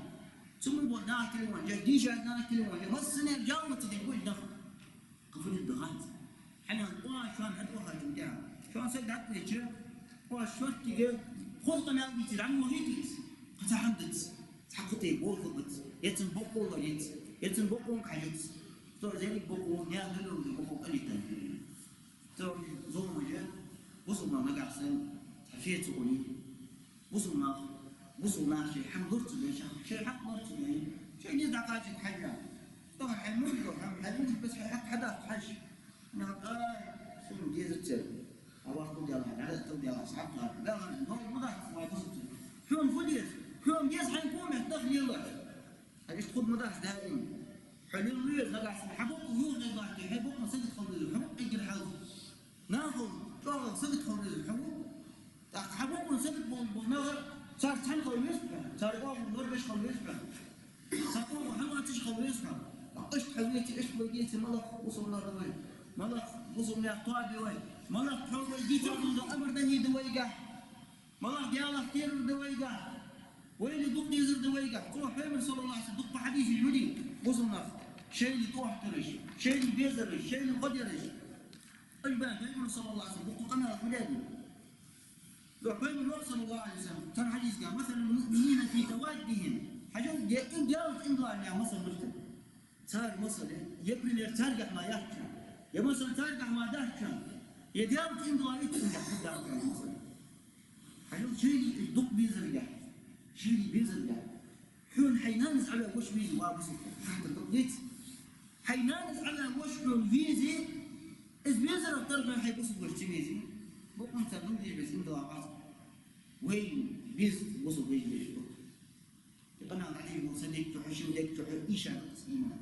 Цу мо бола наха телефон еш, дийша наха телефон еш, массане а жаловаться деш ба уж нах. Кхы фу дергда хац. ХӀана аьлча оаш шоана хьатӀавахачул тӀехьагӀа, шоана саг дӀатӀавеча, оаш шортига хоза къамаьл дийцар, дӀа ма вахийтий из. Кхы цхьа хӀама дац. Цхьа кхы тӀа болх бац. Е цун бокъо лораяц, е цун бокъонга хьежац. Цо зерриг бокъо, наьха лелабе бокъо кӀалийтад. Цо зуламаш, бусалба нах нагахьа санна цхьа фе ца хуле, бусалба нах, бусалба нах шоай хӀама лора ца дой, шоай хьакъ лора ца дой, шоай низ дӀакхачийта хьажа. Тахан хьай мурд ва, хьай, хьай мурд бес хьай хьакъ хьадаккха хьажа. Нах, ай, сона дезац ер. Авах ку дела, дӀа а тал дела, схьаккха, дела, ног ма дац, вай бусалба. Хьона фу деза? Хьона деза хьай комат нах лелаш. Хьай иштта хургдац даим. Хьо лелаве нагахьа санна, хьа бокъо юхадоаккхе, хьай бокъонна сагота хила веза, хьо ма эггара хьалха. Нахал чӀоагӀагӀа сагота хила веза, хьо ма. ТӀаккха Хьа бокъонца сагот болаш бола нах, цар цхьана хила веза хьо, цар оагӀора лорабеш хила веза хьо, цар оагӀув хьалоацаш хила веза хьо. Иштта хьо веце, иштта вай деце, малагӀа бусалба нах да вай, малагӀа бусалба наьха тоаба я вай, малагӀа тхьовра вай дийца дола амар-дари да вайгахь, малагӀа Даьлах кхерар да вайгахь, вайна дукха дезар да вайгахь. Цо Пайхамара, саллаллахӀу Ӏалайхи ва саллам, дукха хьадисаш ма дий, бусалба нах, шоайла тӀехьатараш, шоайла безараш, шоайла гӀо дераш. Уж баьхкача Пайхамара, саллаллахӀу Ӏалайхи ва саллам, дукха къамаьл ма даьдий. Йоах Пайхамара, саллаллахӀу Ӏалайхи ва саллам, цхьан хьадисагахь: «مثل المؤمنين في توادهم». Хьажал, де-, им Даьлаца иман долча наьха масал мишта да. Цар масал, е пример царгахь ма яц шоана, е масал царгахь ма дац шоана, е Даьлаца иман долча итт сагагахь дац шоана масал. Хьажал, шоайла дукха безаргахь, шоайла безаргахь. Хьона хьай нанас Ӏоваь воша везе, ва бусалба, хаттар дукха деций? Хьай нанас Ӏоваь воша хьона везе, из безарах тара хьона хьай бусалба воша ца везе, бокъонца дун деш беза иман долаш вац. Вай беза бусалба вай деш ду. Е къамаьл дӀадеш вола са дег чу хьо, шин дег чу хьо, ийша да из иман.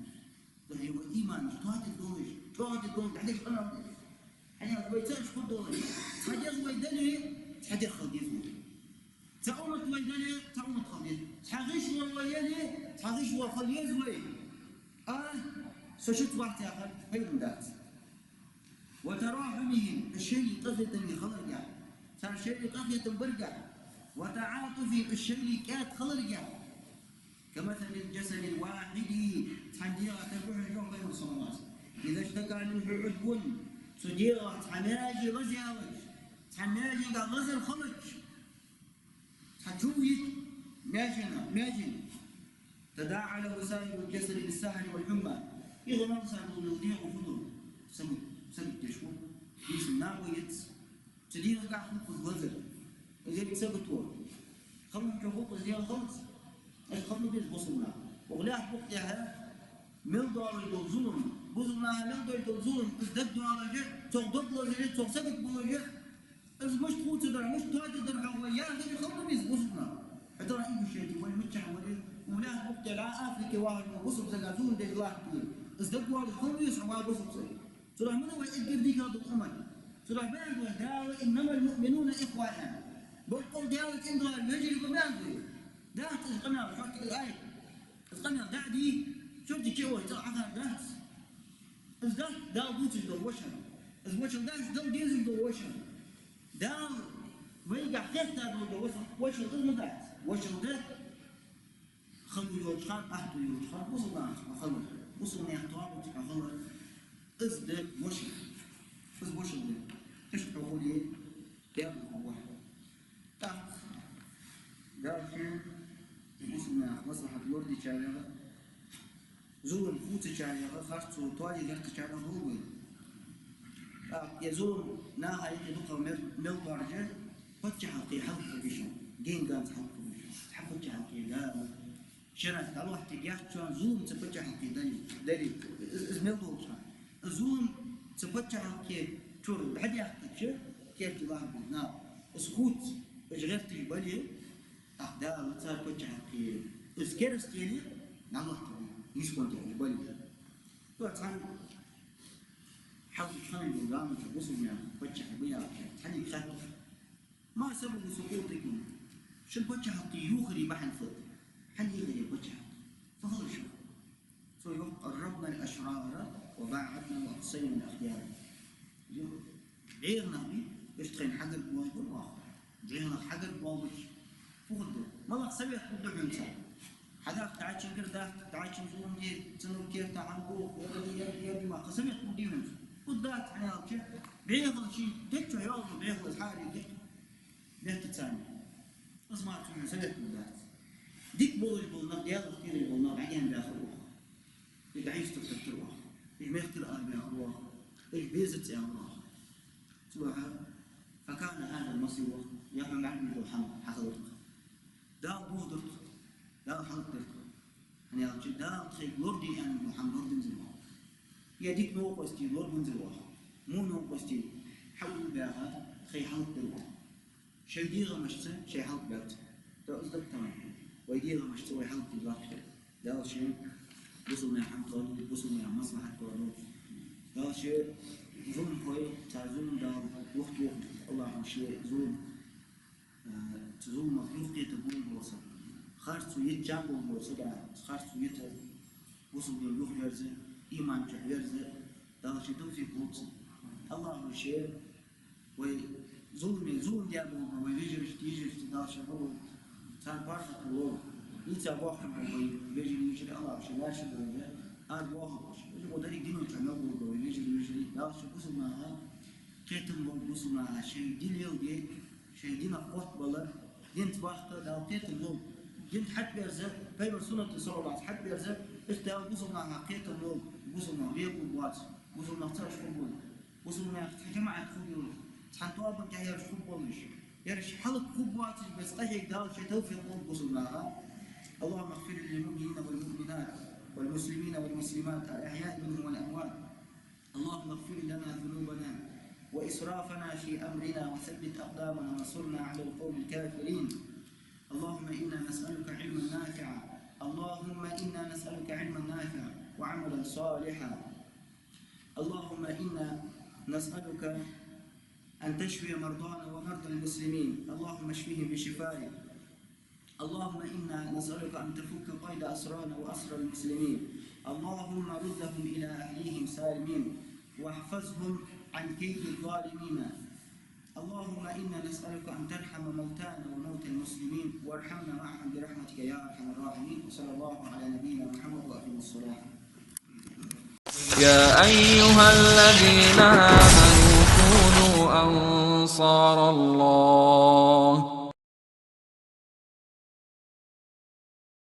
Духьа ва иман, тоадеш долаш, чӀоагӀдеш долаш, дӀадеш къамаьл да. Хьанал вай цаӀ хургдолаш, цхьа деза вай дале, цхьа дегӀ хила деза вай. Цхьа уммат вай дале, цхьа уммат хила деза. Цхьа гӀишло вай яле, цхьа гӀишло хила еза вай. А, со шуца вац яхар пайда дац. «وتراحمهم», шоайла къахетаме хиларгахь, цар шоайла къахетам баргахь, «وتعاطفهم», шоайла кӀаьда хиларгахь. «كمثل الجسد الواحد», цхьан дегӀа тайпара да, йоах Пайхамара, саллаллахӀу Ӏалайхи ва саллам. «إذا اشتكى منه عضو», цу дегӀах цхьа маьже лазаялча, цхьан маьжегахь лазар хилча, цхьа чу вийча маьженах, маьженах, «تداعى له سائر الجسد بالسهر والحمى». Из мел саг лула дегӀо фу ду? Сагот, сагот деш ва. Нийса наха ва еза. Цу дегӀагахь хул-кх из лазар. Из еррига сагото. Халончо хул-кх из дегӀо, хилац. Иштта хила ма беза бусалба наха. Укх лаьтта букъа тӀа мел доалаш дола зулам, бусалба наха мел доалаш дола зулам, из дагадоалаш а, цох дог лазаш а, цох сагот болаш а, из мишта хувцадар, мишта тоадергдар хьогӀ вай яхаш а хила ма беза бусалба наха. ХӀаьта а Ингушете вай миччахьа вале, укх лаьтта букъа тӀа Африке вахаш вола бусалба сага зулам деш латтача, из дагадоалаш хила ма веза хьо, ва бусалба саг. Цудухьа ма да вай эггара дикагӀа дола уммат. Цудухьа баьннаб вай Дала: «إنما المؤمنون إخوة». Боккъал Даьлаца иман долаш вежарий ба баьннаб вай. Дац из къамаьл, хьоттиг ай. Из къамаьл дӀа а дий, чура дика а вай, цӀа Ӏахар дац. Из дац Дала дувцаш дола вошал. Из вошал дац Дала дезаш дола вошал. Дала вайгахь хетта дола вошал, вошал из ма дац. Вошал да хало йолча хана, аьттув йолча хана, бусалба нахаца хьо хилар, бусалба наьха тоабанца хьо хилар, из да вошал. Из вошал да. Иштта хьо хуле, Даьла хургва хьо. ТӀаккха Дала ший бусалба наьха маслахьат лорадечарех, зулам хувцачарех, харцо тоае гӀертачарех долда вай. ТӀаккха е зулам наха юкъе дукха мел, мел доаржа, паччахьалкхе хьалхабеш, генганца хьалхабеш. Цхьа паччахьалкхе Дала шера дӀалоаттаргьяц шоана зулам цу паччахьалкхе дале, дале. Из, из мел долча хана. Из зулам цу паччахьалкхе чура дӀадаьккхача, керте лахаргба наха. Из хувца уж гӀерташ бале, тӀаккха Дала цар паччахьалкхе из керастал дӀалоаттаргда, нийсхо тӀехьа уж бале. Цхьан хьалхарча хана йола заман чу бусалба наьха паччахьаш ба яхача, цхьаннега хаьттар: «ما سبب سقوطكم؟» Шун паччахьалкхе йохаре бахьан фуд? ХӀана йохар ер паччахьалкхе? Фу хилар шоана? Цо йоах: «قربنا الأشرار وباعدنا وأقصينا الأخيار». Йоах, бӀеха нах бий, уж тхоайна хьагаргбоалаш бар оаха. БӀеха нах хьагаргбоалабича фу хургда? МалагӀа совет хургда хьона цар? Хьадаккха дӀачунгара даккха, дӀачун зулам де, цунна керта хӀама боху, ер, ер, ер, ер, ма кхы совет хургдий хьона цар? Хургдац, хӀана аьлча, бӀехал ший тӀа чу йоагӀаш йола бӀехал из хьааре дика бетта царна. Из мара цунна совет хургдац. Дика болаш бола нах, Даьлах кхераш бола нах дӀагаьнабаьхар оаха. Уж дӀайистагӀа теттар оаха. Уж мехкара арабаьхар оаха. Уж безарца аьлар оаха. Цудухьа, «فكان هذا المصير», оаха, е хьона бӀаргагуш дола хӀама хьахилар-кх. Дала дохадар-кх, Дала хьалхадар-кх. ХӀана аьлча Дала тхоайга лораде аьнна дола хӀама лорадензар оаха. Е дика новкъостий лорадензар оаха. Во новкъостий хьаулбаьха тхоай хьалхадар оаха. Шоай дегӀамашца шоай хьалхабаьб. То из да-кх тахан. Вай дегӀамашца вай хьалхадергдолаш. Дала ший бусалба наьха хӀама тоадолда, бусалба наьха маслахьат тоадолда. Дала ший зуламхой, цар зулам Дала вахту вахту, АллахӀа ший зулам Э, цу зуламах юхакхетаргболаш бола саг, харцо йита чам болаш бола саг, харцо йита, бусалба дин юхаверза, иман чу верза, Дала ший тавфикъ лолда цунна. АллахӀа ший вай зуламе, зулам даь болаш бола вай вежарашта, йижарашта Дала ший гӀо лолда, царна паргӀато лолда. Нийсса бохкаш бола вай вежарий, йижарий АллахӀа ший лоархӀаш долда, аз бохабеш. Из мо деррига дунен чу мел болаш бола вай вежарий, йижарий Дала ший бусалба наха кхетам лолда, бусалба наха шоай дин леладе, шоай динах котбала, динца бахка Дала кхетам лолда. Динца хьатӀаберза, пайхамара суннатаца, саллаллахӀу Ӏалайхи ва саллам, хьатӀаберза, иштта Дала бусалба наха кхетам лолда, бусалба нах бекъалургбоац, бусалба нах цаӀаш хургболаш, бусалба наьха цхьа жамаӀат хургйолаш, цхьан тоабан тӀа ераш хургболаш, ераш хӀалакхургбоацаш беса къахьега Дала шоай тавфикъ лолда бусалба наха. اللهم اغفر للمؤمنين والمؤمنات والمسلمين والمسلمات الأحياء منهم والأموات. اللهم اغفر لنا ذنوبنا وإسرافنا في أمرنا وثبت أقدامنا وانصرنا على القوم الكافرين. اللهم إنا نسألك علما نافعا. اللهم إنا نسألك علما نافعا وعملا صالحا. اللهم إنا نسألك أن تشفي مرضانا ومرضى المسلمين. اللهم اشفهم بشفائك. اللهم إنا نسألك أن تفك قيد أسرانا وأسرى المسلمين. اللهم ردهم إلى أهليهم سالمين، واحفظهم عن كيد الظالمين. اللهم إنا نسألك أن ترحم موتانا وموتى المسلمين، وارحمنا معهم برحمتك يا أرحم الراحمين. وصلى الله على نبينا محمد وأقم الصلاة. يا أيها الذين آمنوا كونوا أنصار الله